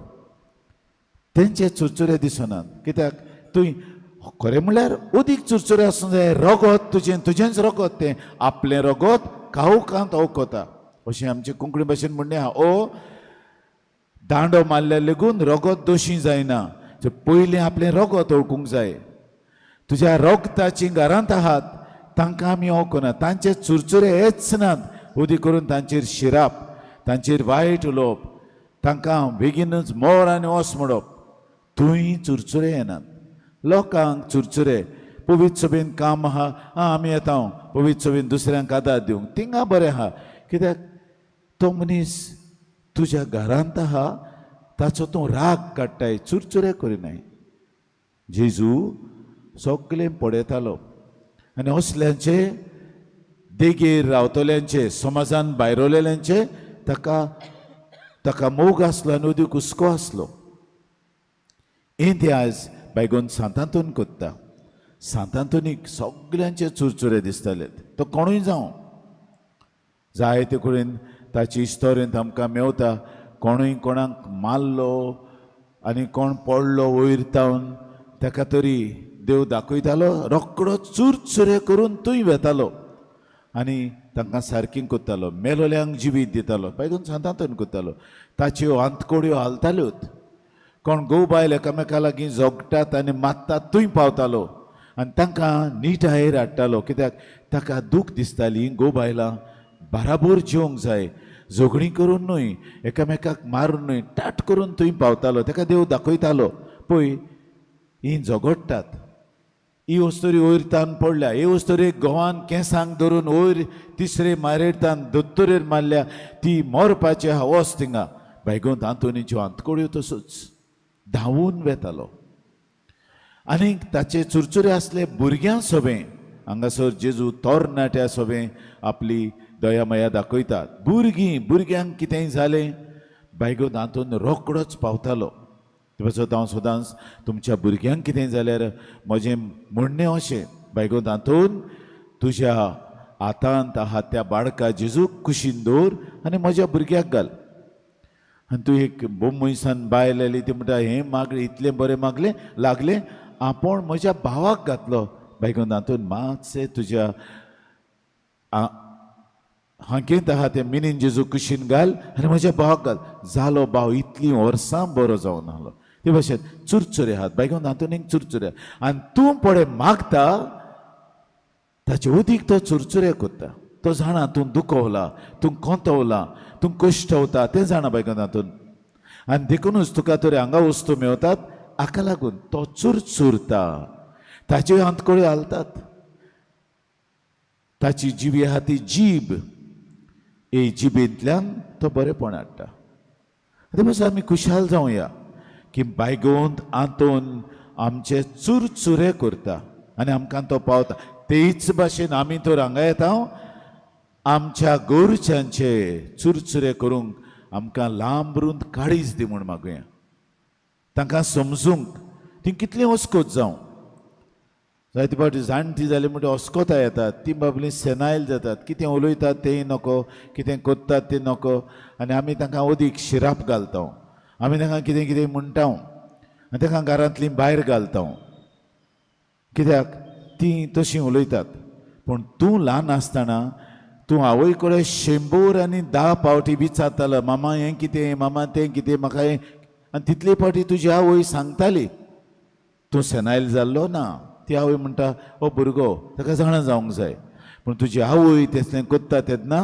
तेंचे चुरचुरे दिसनात. कित्याक तुवें खरें म्हणल्यार अदीक चुरचुरे आसूंक जाय. रगत तुजें, तुजेंच रगत, तें आपलें रगत काळखांत ओंकता अशें आमचे कोंकणी भाशेन म्हणणें आहा. ओ दांडो मारल्यार लेगून रगत दोशी जायना. पयलीं आपलें रगत वळखूंक जाय. तुज्या रगताची घरांत आहात तांकां आमी वळखना, तांचे चुरचुरे येच नात. उदी करून तांचेर शिराप, तांचेर वायट उलोवप, तांकां बेगीनच मोर आनी वस म्हणप, थंय चुरचुरे येनात. लोकांक चुरचुरे पवित्र सभेन काम आहा, आं आमी येता पवित्र सभेन दुसऱ्यांक आदार दिवंक, थिंगा बरें आहा. कित्याक तो मनीस तुज्या घरांत आहा, ताचो तूं राग काडटाय, चुरचुरे करिनाय. जेजू सगळें पळयतालो आनी असल्यांचे देगेर रावतल्यांचे, समाजान भायरवलेल्यांचे ताका ताका मोग आसलो आनी अदीक हुस्को आसलो. हें ते आयज बायगोन सांतांतून कोत्ता. सांतांतोनीक सगल्यांचे चुरचुरे दिसताले. तो कोणूय जावं, जायते कडेन ताची इस्तोरेंत आमकां मेवता. कोणूय कोणाक मारलो आनी कोण पडलो वयर तावन, ताका तरी देव दाखयतालो, रोकडो चुरचुरे करून थंय वेतालो आनी तांकां सारकी कोत्तालो, मेलोल्यांक जिवीत दितालो. बायगून सांतांतोन कोत्तालो. ताच्यो आंतकोड्यो हालताल्योत. कोण घोव बायल एकामेका लागीं झगटात आनी मारतात थंय पावतालो आनी तांकां निटायेर हाडटालो. कित्याक ताका दूख दिसताली, घोव बायलां बाराबोर जिवंक जाय, झगडीं करून न्हय, एकामेकाक मारून न्हय. टाट करून थंय पावतालो. ताका देव दाखयतालो, पळय हीं झगडटात, ही वस्तुरी वयर तान पडल्या, ही वस्तुरी घोवान केंसांक धरून वयर तिसरे मारेर तान दोतोरेर मारल्या, ती मरपाची आहा, वच थिंगा. बायगोन आंतोनीच्यो आंतकोड्यो तसोच धांवून वेतालो. आनीक ताचे चुरचुरे आसले भुरग्यां सोबें. हांगासर जेजू तरणाट्या सोबें आपली दयामया दाखयतात. भुरगीं भुरग्यांक कितेंय जालें बायगो दांतून रोकडोच पावतालो. ते पासत हांव सदांच तुमच्या भुरग्यांक कितें जाल्यार म्हजें म्हणणें अशें, बायगो दांतून तुज्या हातांत आहा त्या बाळका जेजूक कुशीन दवर आनी म्हज्या भुरग्याक घाल. आनी तूं एक बोम्मयसान बायल आयली, ती म्हणटा हें मागलें इतलें बरें मागलें लागलें आपूण म्हज्या भावाक घातलो. बायगो दांतून मातशें तुज्या हांकेंत आहा तें मिनीन जेजू कुशीन घाल आनी म्हज्या भावाक घाल. जालो भाव इतलीं वर्सां बरो जावन आहलो. ते भाशेन चुरचुरे आहात बायगो दांतून एक चुरचुरे आनी तूं पळय मागता ताचे उदीक तो चुरचुरे करता. तो जाणा तूं दुखवला, तूं कोंतवला, तूं कश्टवता तें जाणा बायगो दांतून. आनी देखुनूच तुका तर हांगा वस्तू मेवतात हाका लागून तो चुरचुरता, ताच्यो हातकड्यो हालतात, ताची जिवी आहा ती जीब, हे जिबेंतल्यान तो बरेपण हाडटा. ते पासून आमी खुशाल जावया की बायगोंत आंतोन आमचे चुरचुरे करता आनी आमकां तो पावता. तेच भाशेन आमी तर हांगा येता आमच्या गोरच्यांचे चुरचुरे करूंक आमकां लांब रुंद काळीज दी म्हूण मागुया. तांकां समजूंक ती कितलीं अस्कोत जावं, जायते फावटी जाणटी जाली म्हणटा अस्कोता येतात, ती बाबली सेनायल जातात, कितें उलयतात तेंय नको, कितें कोत्तात तें नको, आनी आमी तांकां अदीक शिराप घालता, आमी तांकां कितें कितें म्हणटा आनी तांकां घरांतलीं भायर घालता. कित्याक तीं तशीं उलयतात. पूण तूं ल्हान आसतना तूं आवय कडेन 100 आनी 10 फावटी विचारतालो, मामा हें कितें, मामा तें कितें, म्हाका हें, आनी तितले फावटी तुजी आवय सांगताली. तूं सेनायल जाल्लो ना. ती आवय म्हणटा हो भुरगो ताका जाणा जावंक जाय. पूण तुजी आवय तेसलें कोत्ता तेन्ना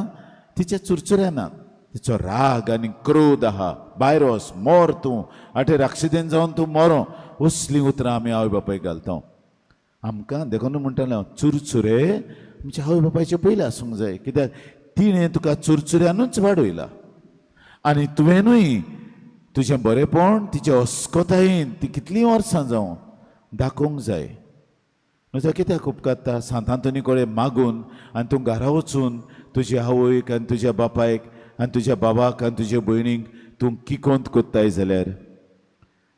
तिच्या चुरचुऱ्या ना, तिचो राग आनी क्रोध आहा, भायर वच मोर तूं, आटे राक्षदेन जावन तूं मोरो, असलीं उतरां आमी आवय बापायक घालता. आमकां देखून म्हणटालें हांव चुरचुरे आमच्या आवय बापायचे पयलें आसूंक जाय, कित्याक तिणें तुका चुरचुऱ्यानूच वाडयला आनी तुवेंनूय तुजें बरेपण तिचे अस्कोतायेन ती कितलीं वर्सां जावं दाखोवंक जाय. न्हू कित्याक उपकारता सांत आंतोनी कडेन मागून आनी तूं घरा वचून तुजे आवयक आनी तुज्या बापायक आनी तुज्या बाबाक आनी तुज्या भयणीक तूं किकोंत कोत्ताय जाल्यार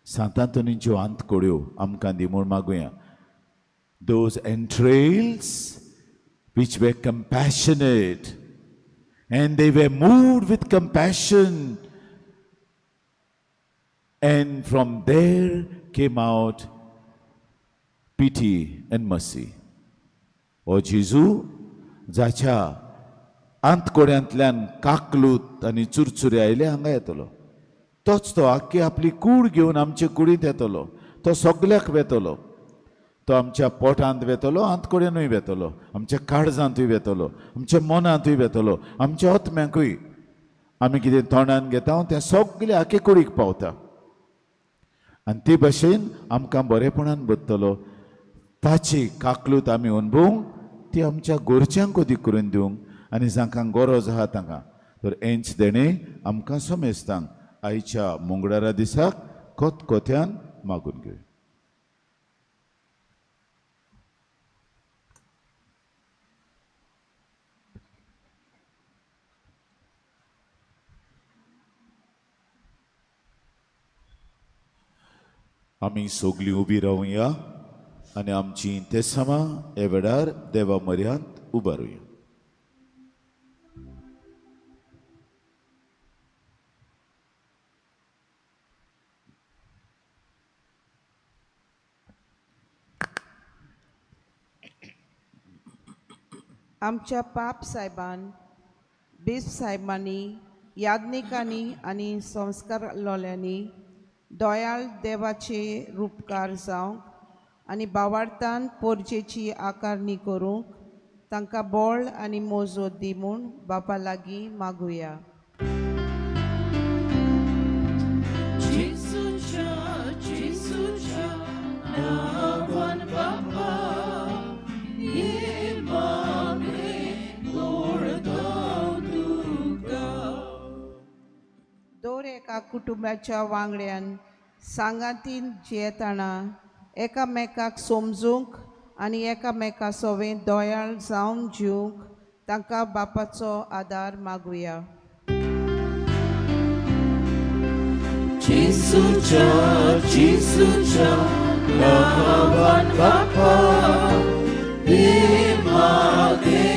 सांत आंतोनीच्यो आंतकड्यो आमकां दी म्हूण मागुया. Those entrails which were compassionate and they were moved with compassion, and from there came out pity and mercy. ओ जेजू जाच्या आंतकोड्यांतल्यान काकलूत आनी चुरचुरे आयले हांगा येतलो, तोच तो आख्खी आपली कूड घेवन आमचे कुडींत येतलो, तो सगल्याक वेतलो, तो आमच्या पोटांत वेतलो, आंतकडेनूय वेतलो, आमच्या काळजांतूय वेतलो, आमच्या मनांतूय वेतलो, आमच्या आत्म्याकूय. आमी कितें तोंडान घेता तें सगलें आखे कुडीक पावता आनी ते भाशेन आमकां बरेपणान बदतलो. ताची काकलूत आमी अणभवूंक, ती आमच्या गोरच्यांक अदीक करून दिवंक आनी जांकां गरज आहा तांकां. तर हेंच देणें आमकां समेस्तांक आयच्या मंगळारा दिसाक खतखत्यान मागून घेवया. आमी सगलीं उबी रावया आनी आमची तेसामां ह्या वेळार देवा म्हऱ्यांत उबारुया. आमच्या पाप सायबान, बेस सायबांनी, याज्ञिकांनी आनी संस्कार लोल्यांनी दयाळ देवाचे रुपकार जावंक आनी बावार्थान पोरजेची आकारणी करूंक तांकां बळ आनी मोजो दी म्हूण बापा लागीं मागुया. दर एका कुटुंबाच्या वांगड्यान सांगातीन जियेतना एकामेकाक समजूंक आनी एकामेका सोवें दोयाळ जावन जिवंक तांकां बापाचो आदार मागुया. जेसूच्या जेसूच्या नांवान बापा मागे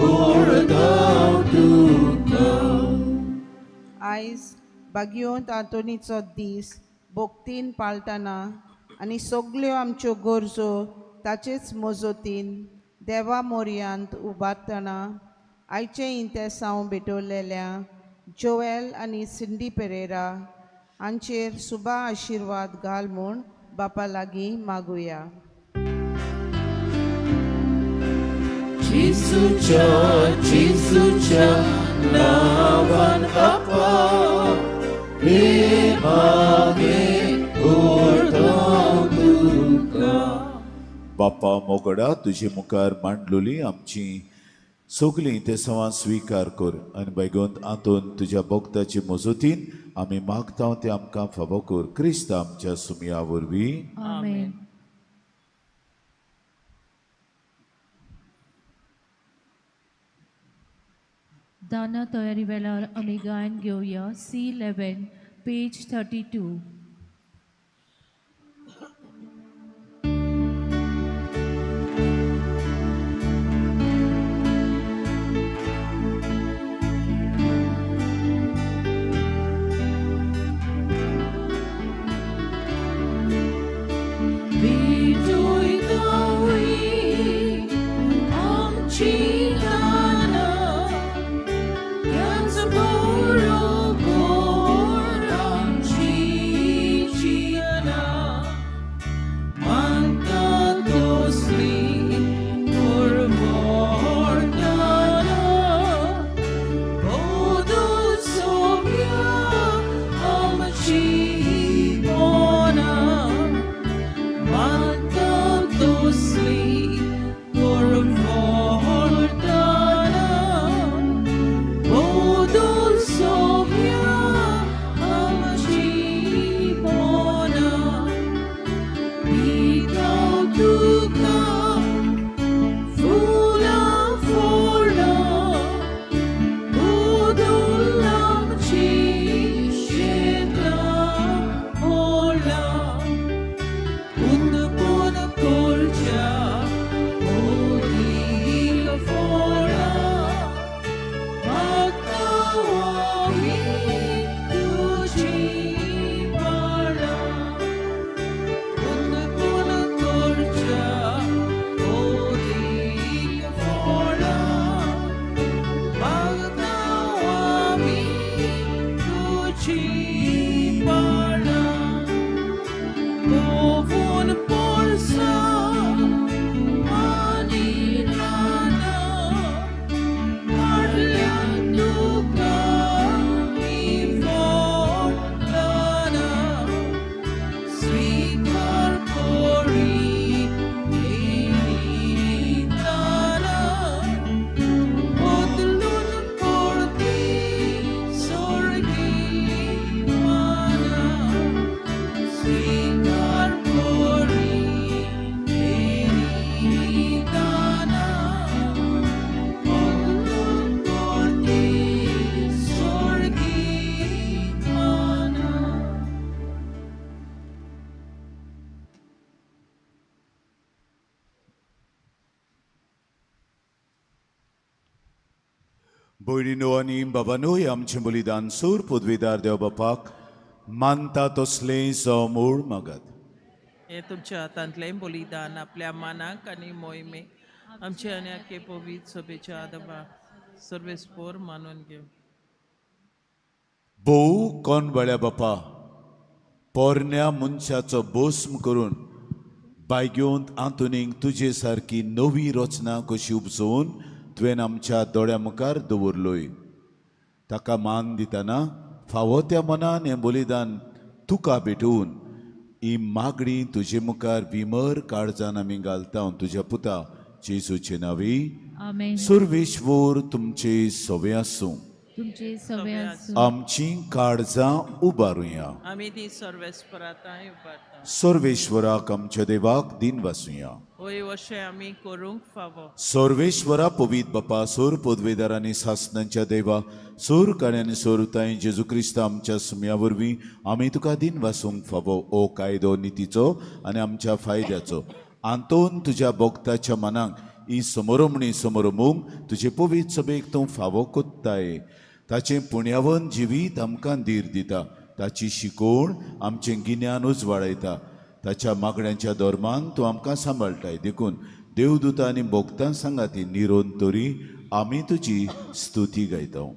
ओडगांव तुका. आयज बागयोंत आंतोनीचो दीस भोक्तीन पाळटना आनी सगल्यो आमच्यो गरजो ताचेच मजतीन देवा मोरयांत उबारतना आयचें इंतेसांव भेटवलेल्या जोएल आनी सिंडी पेरेरा हांचेर सुबा आशिर्वाद घाल म्हूण बापा लागीं मागुया. जेसूच्या जेसूच्या नांवान बापा मागे ओडगांव तुका. बापा मोगडा, तुजे मुखार मांडलोली आमची सगलीं तेसांवां स्विकार कर आनी बैगोंत आंतोन तुज्या भक्ताचे मजतीन आमी मागता तें आमकां फावो कर, क्रिस्त आमच्या सुमया वरवीं. आमेन. दाना तयारी वेळार आमी गायन घेवया C 11 page 32. आमची दानां त्याच बरोबर आमची जियना मानता तसली परवडना बदल सोम्या आमची मनां मानता तसली परवडना बदल सोम्या आमची मनां दिता तुका फुलां फळां बदल आमची शेतां फळां उत्पन्न करच्या मोदीक फळां मागता आमी तुजी पाळां उत्पन्न करच्या मोदीक फळां मागता आमी तुजी पाळां Povon porsa manilana parlian duca mi forlana svikar kori elitana Odlun porti sorgi mana स्वीकार कोरी दाना बदलून कोरती स्वर्गी माना. भयणीनो आनी बाबानो, हें आमचें बलिदान सूर पदवीदार देव बापाक मानता तसलें जावं मूळ मागात. हे तुमच्या हातांतलें बलिदान आपल्या मानाक आनी मोहिमेक आमचे आनी आखे पवित्र सभेच्या आदबा सर्वेस्पोर मानून घेव. भोव कोण बळ्या बापा, पोरण्या मनशाचो भस्म करून बायगेवंत आंतोनीक तुजे सारकी नवी रचना कशी उपजोवन तुवें आमच्या दोळ्या मुखार दवरलोय. ताका मान दितना फावो त्या मनान हें बलिदान तुका भेटोवन ही मागणी तुजे मुखार विमर काळजान आमी घालता, तुज्या पुता जेजूचे नांवी. आमेन. सुर्वेश्वर तुमचे सवे आसूं. तुमचे सवे आसूं. आमची काळजां उबारुया. आमी ती सर्वेस्पराताय उबारता. सर्वेश्वराक आमच्या देवाक दिन वासुया. वय वशें आमी करूंक फावो. सर्वेश्वरा पवीत बापा, सोर पदवेदार आनी सासनांच्या देवा, सोर काणी आनी सोरताय जेजू क्रिस्त आमच्या सुम्या वरवीं आमी तुका दिन वासूंक फावो. ओ कायदो नितीचो आनी आमच्या फायद्याचो आंतोन तुज्या भोक्ताच्या मनाक ही समोरमणी समोरमूंक तुजे पवीत सभेक तूं फावो कोत्ताय. ताचें पुण्यावन जिवीत आमकां धीर दिता, ताची शिकवण आमचें गिन्यान उजवाडायता, ताच्या मागण्यांच्या धर्मान तूं आमकां सांबाळटाय. देखून देवदूता आनी भोक्तां सांगाती निरोन तरी आमी तुजी स्तुती गायता.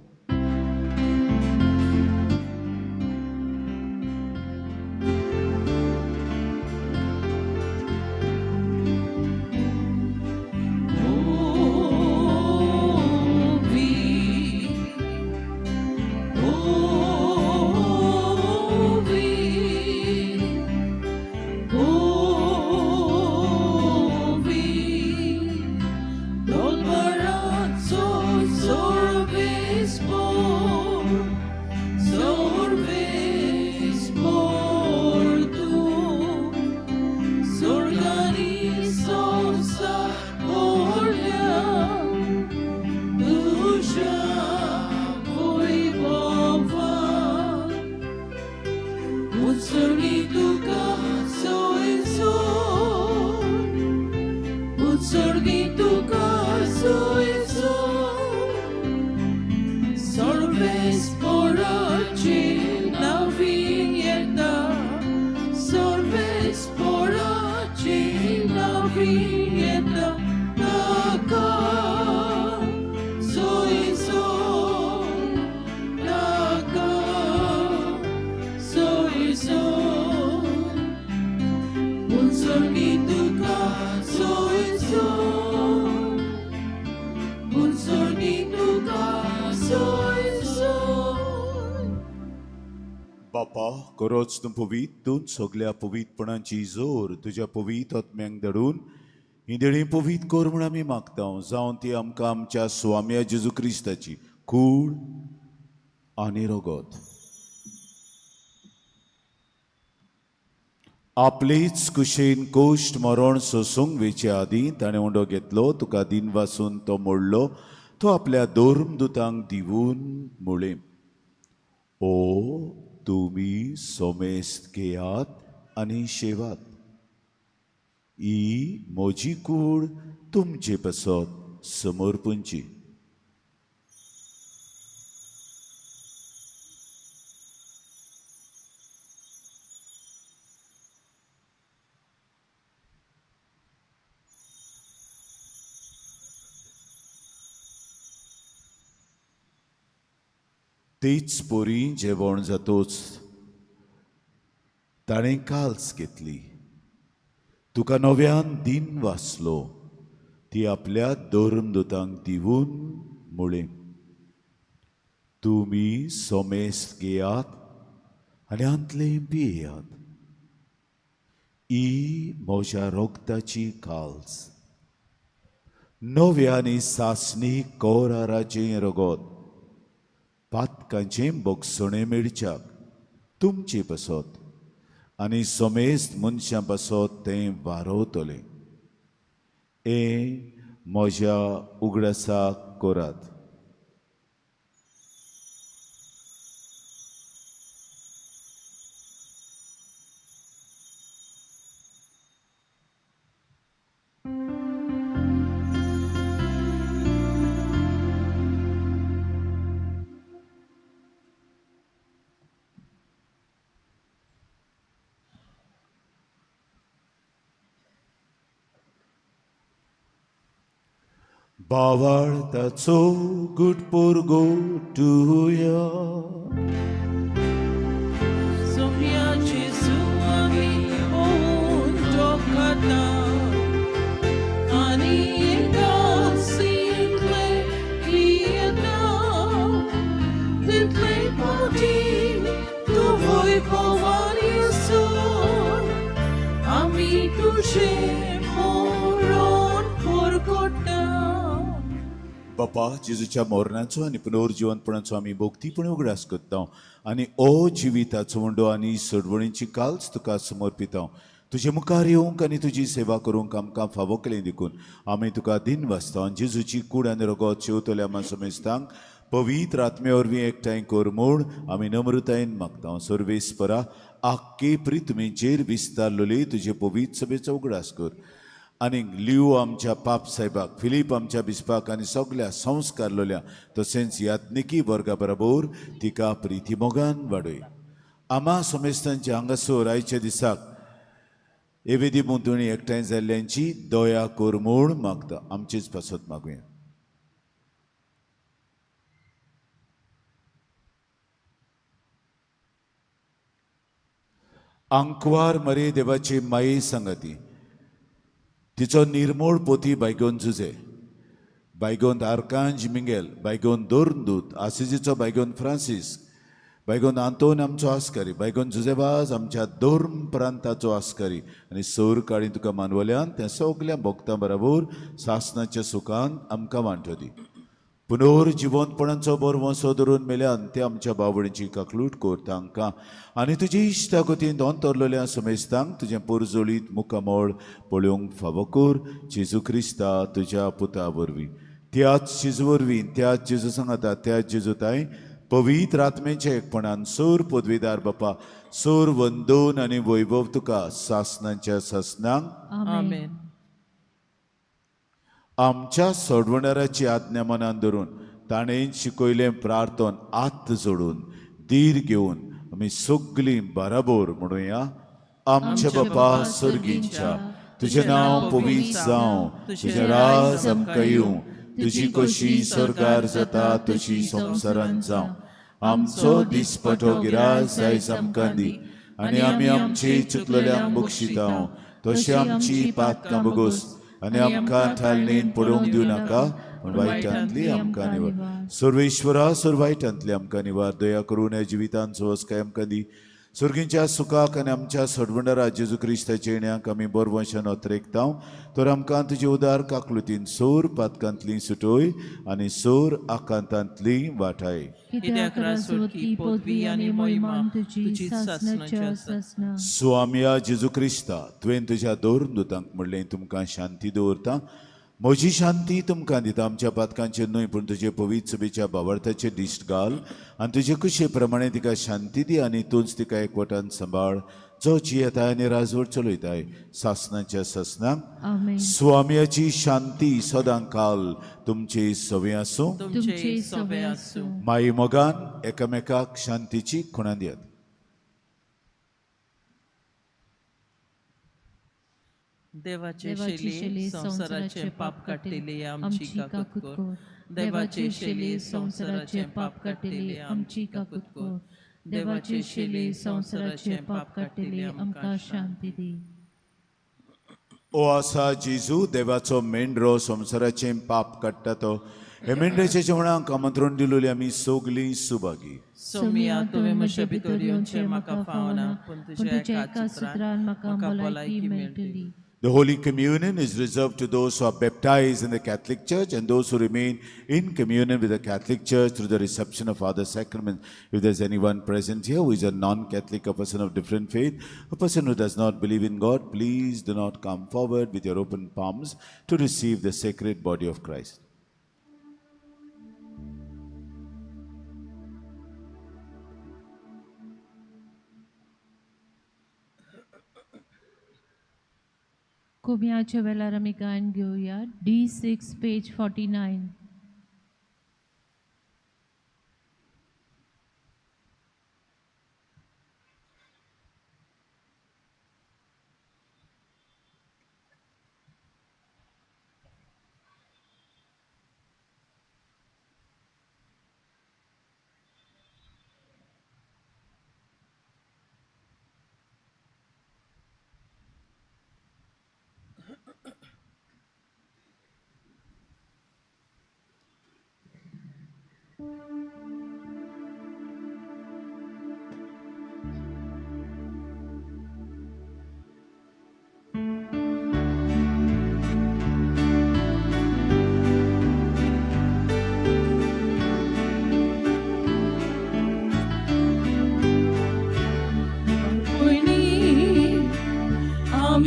बापा, खरोच तूं पवीत, तूं सगल्या पवीतपणाची जोर तुज्या पवीत आत्म्यांक धाडून ही देणी पवीत कर म्हूण आमी मागता. जावन ती आमकां आमच्या स्वाम्या जेजू क्रिस्ताची कूड आनी रगत आपलेच कुशेन कोश्ट मरण सोसूंक वेचे आदीं ताणें उंडो घेतलो, तुका दिन वासून तो मोडलो, तो आपल्या धर्मदुतांक दिवून म्हळें, ओ तुमी सोमेस्त घेयात आनी शेवात, ही म्हजी कूड तुमचे पासत समर्पणची. तेच पोरी जेवण जातोच ताणें काल्स घेतली, तुका नव्यान दिन वाचलो, ती आपल्या धर्मदुतांक दिवून म्हळें, तुमी सोमेस्त घेयात आनी हांतलें पियेयात, ही म्हज्या रोगताची काल्स, नव्या आनी सासणी कोराराचें रगत, पातकांचें बोगसणें मेळच्याक तुमचे पासत आनी समेस्त मनशां पासत तें वारोवतलें. हें म्हज्या उगडासाक करात. बावाळताचो गुटपोर गोटुया. सोम्या जेजू आमी होऊन टोकता आनी एकासींतले पियेता, तितले फावटी तूं वैभवान येसून आमी तुजें मरण परगट्टा. बापा, जेजूच्या मरणाचो आनी पुनर्जिवंतपणाचो आमी भक्तीपणी उगडास करता आनी ओ जिविताचो मुंडो आनी सोडवणीची काल्स तुका समर्पिता. तुजे मुखार येवंक आनी तुजी सेवा करूंक आमकां फावो केलें देखून आमी तुका दिन वाचता. आनी जेजूची कूड आनी रगत शेवतल्या आमा समेस्तांक पवित्र आत्मे वरवीं एकठांय कर म्हूण आमी नम्रतायेन मागता. सर्वेस्परा आख्खे पृथ्वीचेर विस्तारलेली तुजे पवित्र सभेचो उगडास कर आनी लियो आमच्या पाप साहेबाक, फिलीप आमच्या बिस्पाक आनी सगल्या संस्कारलोल्या तशेंच याज्ञिकी वर्गा बरोबर तिका प्रिती मोगान वाडय. आमा समेस्तांच्या हांगासर आयच्या दिसाक एवेदी भोंवतणी एकठांय जाल्ल्यांची दया कर म्हूण मागता. आमचेच पासत मागुया. आंकवार मरे देवाची माये सांगाती, तिचो निर्मोळ पोती बायगोन जुजे, बायगोन आर्कांज मिंगेल, बायगोन दोरदूत, आसिजीचो बायगोन फ्रांसीस, बायगोन आंतोन आमचो आस्कारी, बायगोन जुजेबाज आमच्या धर्म प्रांताचो आस्कारी आनी सौर काळी तुका मानवल्यान त्या सगल्या भोक्तां बरोबर सासनाच्या सुखान आमकां वांटो दी. पुनर्जिवंतपणाचो बरवंसो धरून मेल्यान ते आमच्या बावडीची काकलूट कर तांकां आनी तुजी इश्टागतीन अंतरलेल्या समेस्तांक तुजें पोरजोळीत मुखामळ पळोवंक फावो कर. जेजू क्रिस्ता तुज्या पुता वरवीं, त्याच जेजू वरवीं, त्याच जेजू सांगाता, त्याच जेजू ताई पवित्र आत्मेच्या एकपणान सोर पदवीदार बापा सोर वंदन आनी वैभव तुका सासनाच्या सासनांक. आमेन. आमच्या सोडवणाराची आज्ञा मनान धरून ताणें शिकयलें प्रार्थन आत जोडून धीर घेवन आमी सगलीं बराबर म्हणुया. आमच्या बापा सर्गींच्या, तुजें नांव पवित्र जावं, तुजें राज आमकां येवं, तुजी कशी स्वर्गार जाता तशी संवसारांत जावं. आमचो दिसपटो गिरास आयज आमकां दी आनी आमी आमचे चुकलेल्यांक बक्षिता तशें आमची पातकां बगोस आनी आमकां थालणेन पडोवंक दिवं नाका, पूण वायटांतली आमकां निवार. सर्वेश्वरा, सर्व वायटांतली आमकां निवार. दया करून ह्या जिवितान सवसकाय आमकां दी. सर्गींच्या सुखाक आनी आमच्या सोडवणदारा जेजू क्रिस्ताच्या येण्याक आमी बरवंशान अत्रेकता तर आमकां तुजे उदार काकलुतीन सोर पातकांतली सुटोय आनी सोर आकांतांतली वाटाय. कित्याक राजवटकी, पदवी आनी महिमा तुजी सासणाच्या सासणाक. स्वामया जेजू क्रिस्ता, तुवें तुज्या दोन दुतांक म्हणलें तुमकां शांती दवरता, म्हजी शांती तुमकां दिता. आमच्या पातकांचेर न्हय पूण तुजे पवित्र सभेच्या भावार्थाचेर दिश्ट घाल आनी तुजे कुशे प्रमाणे तिका शांती दी आनी तूंच तिका एकवटान सांबाळ, जो जियेताय आनी राजवट चलयताय सासनाच्या सासनाक. स्वामयाची शांती सदां काल तुमचे सवे आसूं. तुमचे सवे आसूं. माई मोगान एकामेकाक शांतीची खुणा दियात. देवाचे शेली संवसाराचे पाप काडटली आमची काकूत कर. देवाचे शेली संवसाराचे पाप काडटली आमची काकूत कर. देवाचे शेली संवसाराचे पाप काडटली आमकां शांती दी. ओ आसा जेजू, देवाचो मेंढरो, संवसाराचें पाप काडटा तो, हे मेंढऱ्याच्या जेवणाक आमंत्रण दिलोली आमी सगलीं सुभागी. सोमिया, तुवें म्हजे भितर येवचें म्हाका फावना, पूण तुज्या एका सुत्रान म्हाका भलायकी मेळटली. The Holy Communion is reserved to those who are baptized in the Catholic Church and those who remain in communion with the Catholic Church through the reception of other sacraments. If there's anyone present here who is a non-Catholic, a person of different faith, a person who does not believe in God, please do not come forward with your open palms to receive the sacred body of Christ. कोम्याच्या वेळार आमी गायन घेवया. D6 page 49.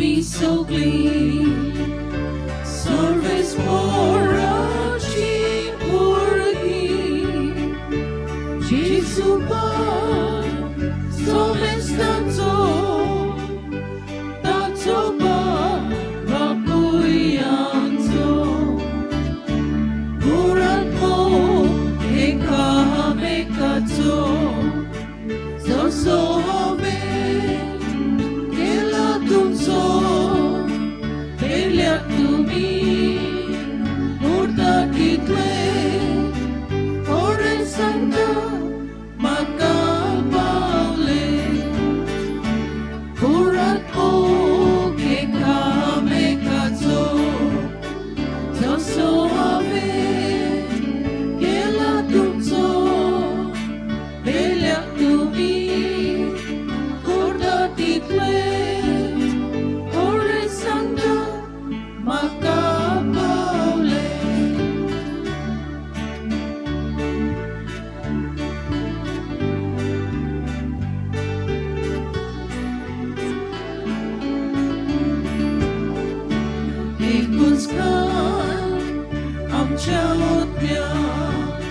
तुमी सगळीं सर्वेस्पोराची भुरगीं जेजू बाप सोमेस्तांचो ताचो बाप बापूय आमचो पुरात्मो एकामेकाचो जसो हांवें केला तुमचो पेल्याक तुमी उरता तितले खरें सांगता म्हाका पावले पुरात्मो एकामेकाचो जसो हांवें केला तुमचो पेल्याक तुमी करता तितले खरें सांगता म्हाका पावले. एकूच कान आमच्या आत्म्याक,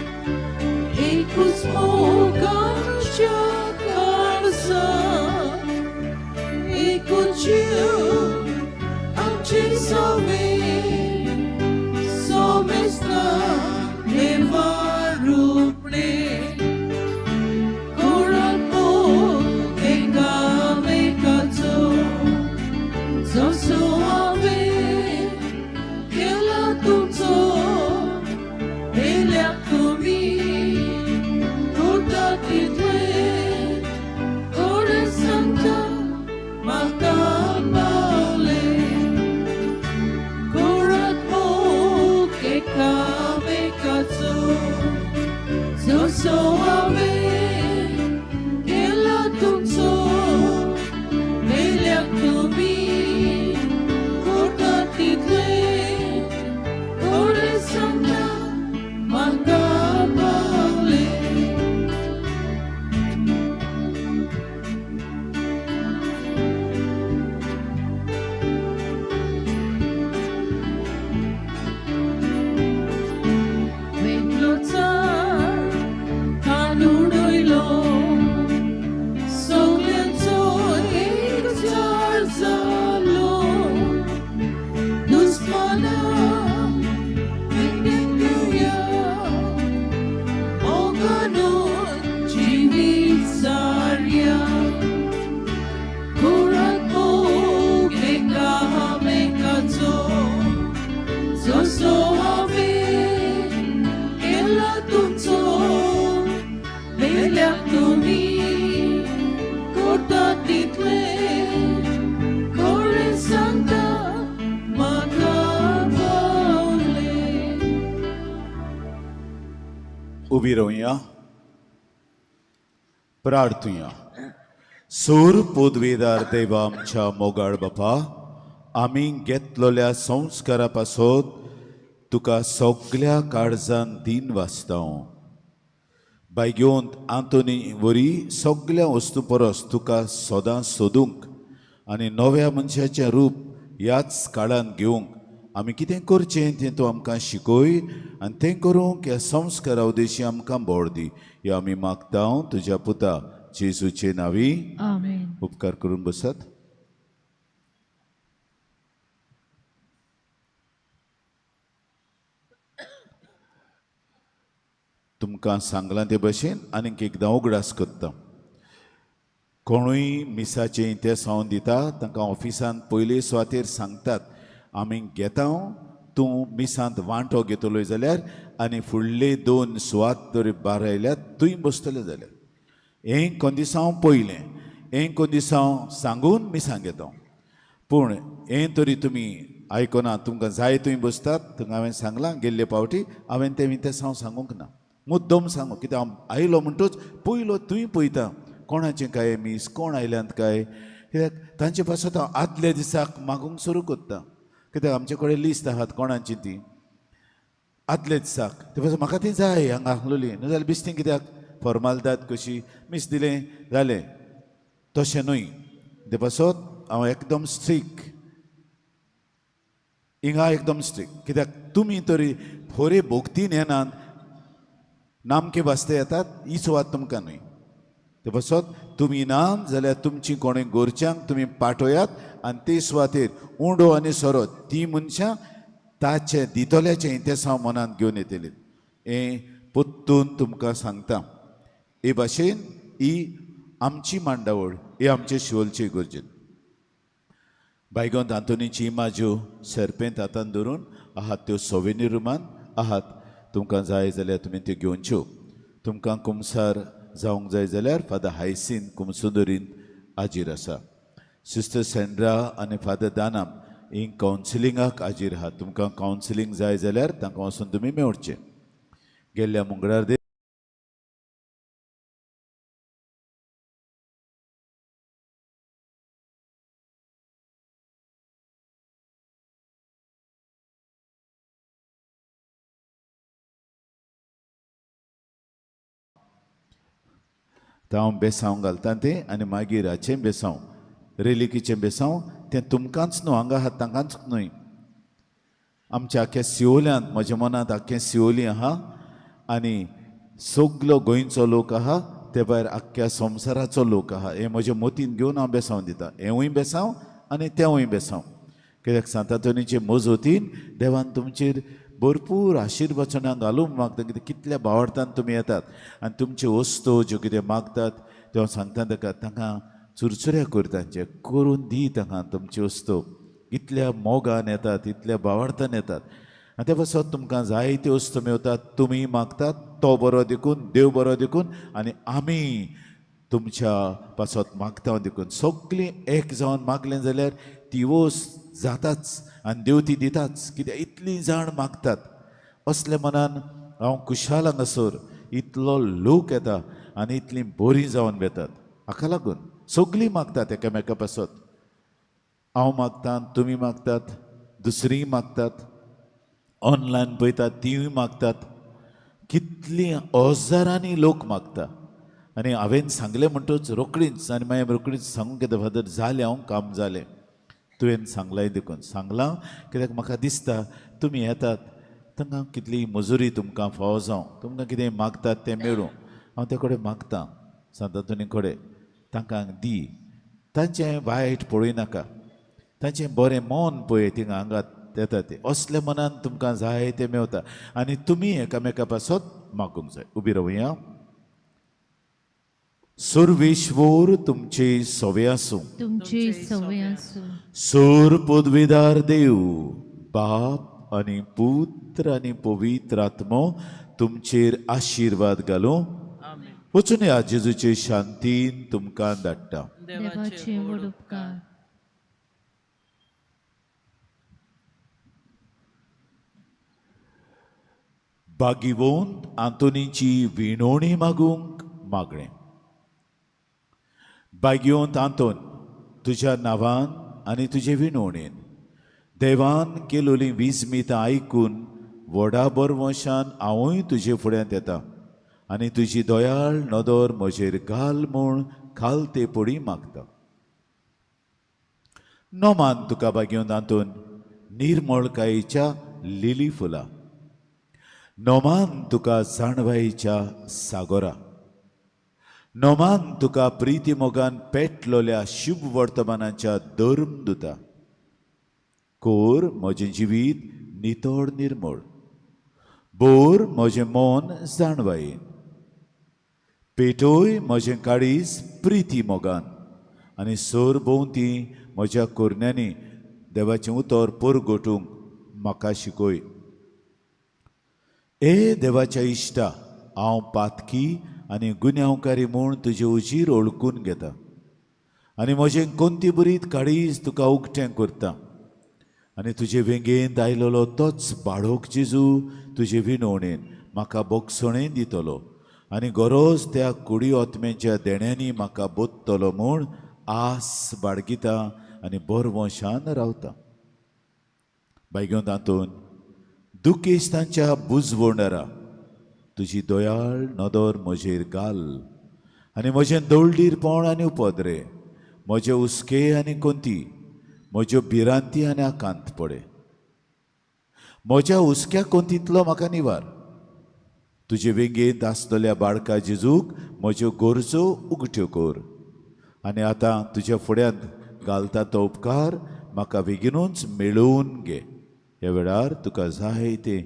एकूच मोग आमच्या काळजाक, एकूच जीव आमचे सवे सोमेस्ता देवा रुपणे कोणाक मोग एकामेकाचो जसो हांवें केला तुमचो पेल्याक तुमी करता तितले खरें सांगता म्हाका पावले करात मोग एकामेकाचो जसो हांवें केला तुमचो पेल्याक तुमी करता तितले खरें सांगता म्हाका पावले. वेगळो चार खान उडयलो सगल्यांचो एक चार जालो दुस्माना विघ्न घेवया मोगानूच जिवीत सारया करात मोग एकामेकाचो जसो हांवें केला तुमचो पेल्याक तुमी करता तितले खरें सांगता म्हाका पावले. उबी रावया, प्रार्थुया. सूर पोदवेदार देवा, आमच्या मोगाळ बापा, आमी घेतलेल्या संस्कारा पासत तुका सगल्या काळजान दीन वाचता. बायगेवंत आंतोनी वरी सगल्या वस्तू परस तुका सदां सोदूंक आनी नव्या मनशाचें रूप ह्याच काळान घेवंक आमी कितें करचें तें तूं आमकां शिकय आनी तें करूंक ह्या संस्कारा उद्देशी आमकां बळ दी. ह्यो आमी मागता तुज्या पुता जेजूचे नांवी. आमेन. उपकार करून बसात. तुमकां सांगलां ते भशेन आनीक एकदां उगडास करता, कोणूय मिसाचें इंतेसांव दिता तांकां ऑफिसांत पयले सुवातेर सांगतात, आमी घेता, तूं मिसांत वांटो घेतलो जाल्यार आनी फुडले दोन सुवात तरी बारायल्यार थंय बसतले जाल्यार हें कोंदिसांव पयलें, हें कोंदिसांव सांगून मिसां घेता. पूण हें तरी तुमी आयकना, तुमकां जाय थंय बसतात. तुमकां हांवें सांगलां गेल्ले पावटी, हांवें तें इंतेसांव सांगूंक ना, मुद्दम सांगू कित्याक हांव आयलो म्हणटूच पयलो थंय पळयता कोणाचें काय मीस, कोण आयल्यांत काय, कित्याक तांचे पासत हांव आदल्या दिसाक मागूंक सुरू करता, कित्याक आमचे कडेन लिस्ट आहात कोणाची ती आदल्या दिसाक. ते पासून म्हाका ती जाय हांगा आहलोली, न्हू जाल्यार बिस्तीं कित्याक फॉर्मालदाद कशी मीस दिलें जालें, तशें न्हय. ते पासत हांव एकदम स्ट्रीक. हिंगा एकदम स्ट्रिक्ट, कित्याक तुमी तरी फोरे भोगतीन येनात, नामके वास्ते येतात, ही सुवात तुमकां न्हय. ते पासत तुमी ना जाल्यार तुमची कोणूय गोरच्यांक तुमी पाठयात आनी ते सुवातेर उंडो आनी सोरो ती मनशां ताचें दितल्याचें इंतेसांव मनांत घेवन येतली. हें पोत्तून तुमकां सांगता. हे भाशेन ही आमची मांडावळ, ही आमचे शिवोलचे गरजेन. बायगोंत आंतोनीची इमाज्यो सरपेंत हातान धरून आहात, त्यो सोवेनी रुमान आहात. तुमकां जाय जाल्यार तुमी त्यो घेवच्यो. तुमकां कुमसार जावंक जाय जाल्यार फादर हायसीन कुमसुंदरीन हाजीर आसा. सिस्टर सेंड्रा आनी फादर दानाम ही कावन्सिलिंगाक हाजीर आहात. तुमकां कावन्सिलींग जाय जाल्यार तांकां वचून तुमी मेळचें. गेल्ल्या मंगळार हांव बेसांव घालता तें आनी मागीर हाचें बेसांव, रेलिकीचें बेसांव तें तुमकांच न्हू, हांगा आहात तांकांच न्हय, आमच्या आख्या सिवोल्यांत, म्हज्या मनांत आख्खें सिवोली आहा आनी सगलो गोंयचो लोक आहा, ते भायर आख्ख्या संवसाराचो लोक आहा. हें म्हज्या मतीन घेवन हांव बेसांव दितां. हेंवूय बेसांव आनी तेंवूय बेसांव, कित्याक सांतांतोनीचे मजतीन देवान तुमचेर भरपूर आशिर्वचनां घालूंक मागता. कित्याक कितल्या भावार्थान तुमी येतात आनी तुमच्यो वस्तू ज्यो कितें मागतात त्यो हांव सांगता ताका, तांकां चुरचुऱ्या कर, तांचे करून दी तांकां तुमच्यो वस्तू. इतल्या मोगान येतात, इतल्या भावार्थान येतात आनी ते पासत तुमकां जायत्यो वस्तू मेवतात. तुमी मागतात तो बरो देखून, देव बरो देखून, आनी आमी तुमच्या पासत मागता देखून. सगळीं एक जावन मागलें जाल्यार ती वस्त जाताच आनी देव ती दिताच. कित्याक इतलीं जाण मागतात. असल्या मनान हांव खुशाल हांगासर इतलो लोक येता आनी इतलीं बरीं जावन वेतात. हाका लागून सगळीं मागतात एकामेका पासत. हांव मागता, तुमी मागतात, दुसरीं मागतात, ऑनलायन पळयतात तिवूय मागतात. कितलीं हजारांनी लोक मागता. आनी हांवें सांगलें म्हणटच रोखडीच आनी मागीर रोखडीच सांगूंक येता, फादर जालें, हांव काम जालें, तुवें सांगलां देखून सांगलां. कित्याक म्हाका दिसता तुमी येतात तांकां कितली मजुरी तुमकां फावो जावं, तुमकां कितें मागतात तें मेळूं. हांव त्या कडेन मागता सांतांतोनी कडेन, तांकां दी, तांचें वायट पळयनाका, तांचें बरें मन पळय, थिंगा हांगात येता तें. असल्या मनान तुमकां जाय तें मेवता आनी तुमी एकामेका पासत मागूंक जाय. उबी रावया. सुर्वेश्वर तुमचे सवे आसूं, तुमचे सवय आसूं. सूर पदवीदार देव बाप आनी पुत्र आनी पवित्र आत्मो तुमचेर आशिर्वाद घालूं. वचून ह्या जेजूचे शांतीन तुमकां धाडटा. देवाचे व्हड उपकार. बागिवोंत आंतोनीची विणोणी मागूंक मागणें. बागिवंत आंतोन, तुज्या नांवान आनी तुजे विणोणेन देवान केलोली विस्मितां आयकून व्हडा बरवंशान हांवूय तुजे फुड्यांत येता आनी तुजी दयाळ नदर म्हजेर घाल म्हूण खालते पडी मागता. नोमान तुका बागिवंत आंतोन निर्मळकायेच्या लिली फुलां, नोमान तुका जाणवायेच्या सागोरा, नोमान तुका प्रिती मोगान पेटलोल्या शुभ वर्तमानाच्या धर्म दुता. कोर म्हजें जिवीत नितळ निर्मळ, बोर म्हजें मन जाणवायेन, पेटोय म्हजें काळीज प्रिती मोगान आनी सोर भोंवती म्हज्या कोरण्यांनी देवाचें उतर परगटूंक म्हाका शिकय. ए देवाच्या इश्टा, हांव पातकी आनी गुन्यांवकारी म्हूण तुजे उजीर ओळखून घेता आनी म्हजें कोंती बरीत काळीज तुका उकतें करता आनी तुजे वेंगेंत आयलेलो तोच बाळोक जेजू तुजे विनवणेन म्हाका बोगसणें दितलो आनी गरज त्या कुडी ओतम्याच्या देण्यांनी म्हाका बोत्तलो म्हूण आस बाळगिता आनी बरवंशान रावता. बायगेवन तातूंत दुखेस्तांच्या बुजवंडरा तुजी दयाळ नदर म्हजेर घाल आनी म्हजें दळडीरपण आनी उपद्रे, म्हजे हुस्के आनी कोंती, म्हज्यो भिरांती आनी आकांत पडे. म्हज्या हुस्क्या कोंतींतलो म्हाका निवार. तुजे वेंगेंत आसतल्या बाळका जेजूक म्हज्यो गरजो उगट्यो कर आनी आतां तुज्या फुड्यांत घालता तो उपकार म्हाका बेगीनूच मेळोवन घे. ह्या वेळार तुका जाय तें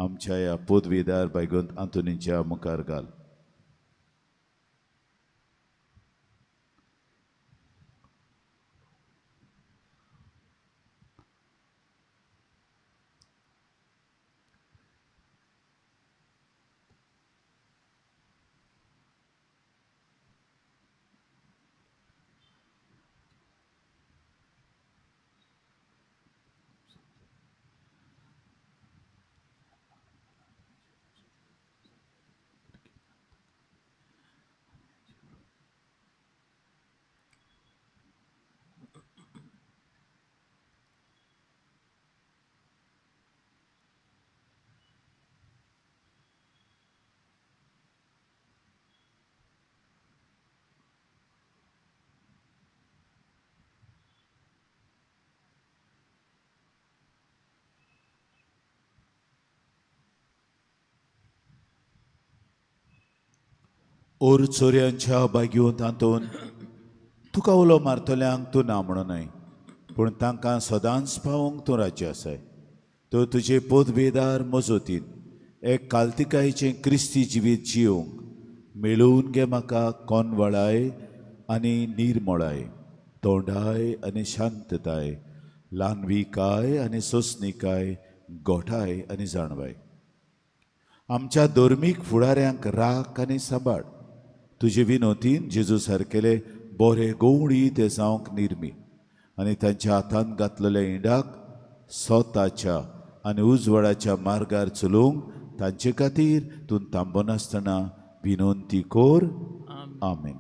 आमच्या ह्या पदवीदार बायगोंत आंतोनीच्या मुखार घाल. ओर चोरयांच्या बागयोंत आंतोन तुका उलो मारतल्यांक तूं ना म्हणूनय, पूण तांकां सदांच पावोवंक तूं राज्य आसाय. तर तुजे पोतभेदार मजतीन एक कालतिकायेचें क्रिस्ती जिवीत जियोवंक मेळोवन घे म्हाका कोनवळाय आनी निर्मळाय, तोंडाय आनी शांतताय, ल्हानविकाय आनी सोंसणिकाय, गोठाय आनी जाणवाय. आमच्या धर्मीक फुडाऱ्यांक राख आनी सांबाळ. तुजे विनोतीन जेजू सारकेले बोरे गोवणी ते जावंक निर्मी आनी तांच्या हातांत घातलेल्या इंडाक स्वताच्या आनी उजवाडाच्या मार्गार चलोवंक तांचे खातीर तूं थांबनासतना विनंती कर. आमेन.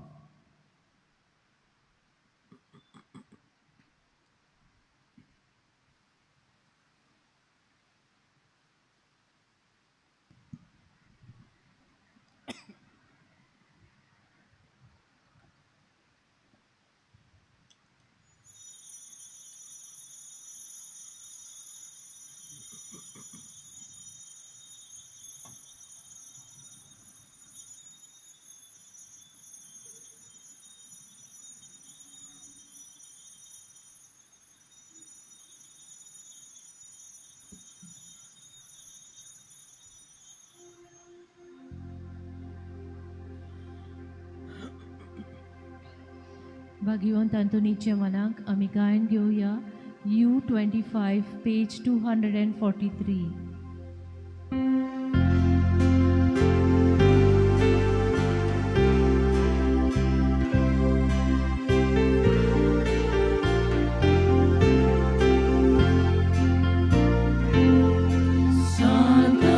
भाग्यवंत आंतोनीच्या मनाक आमी गायन घेवया U25 page 243. Santa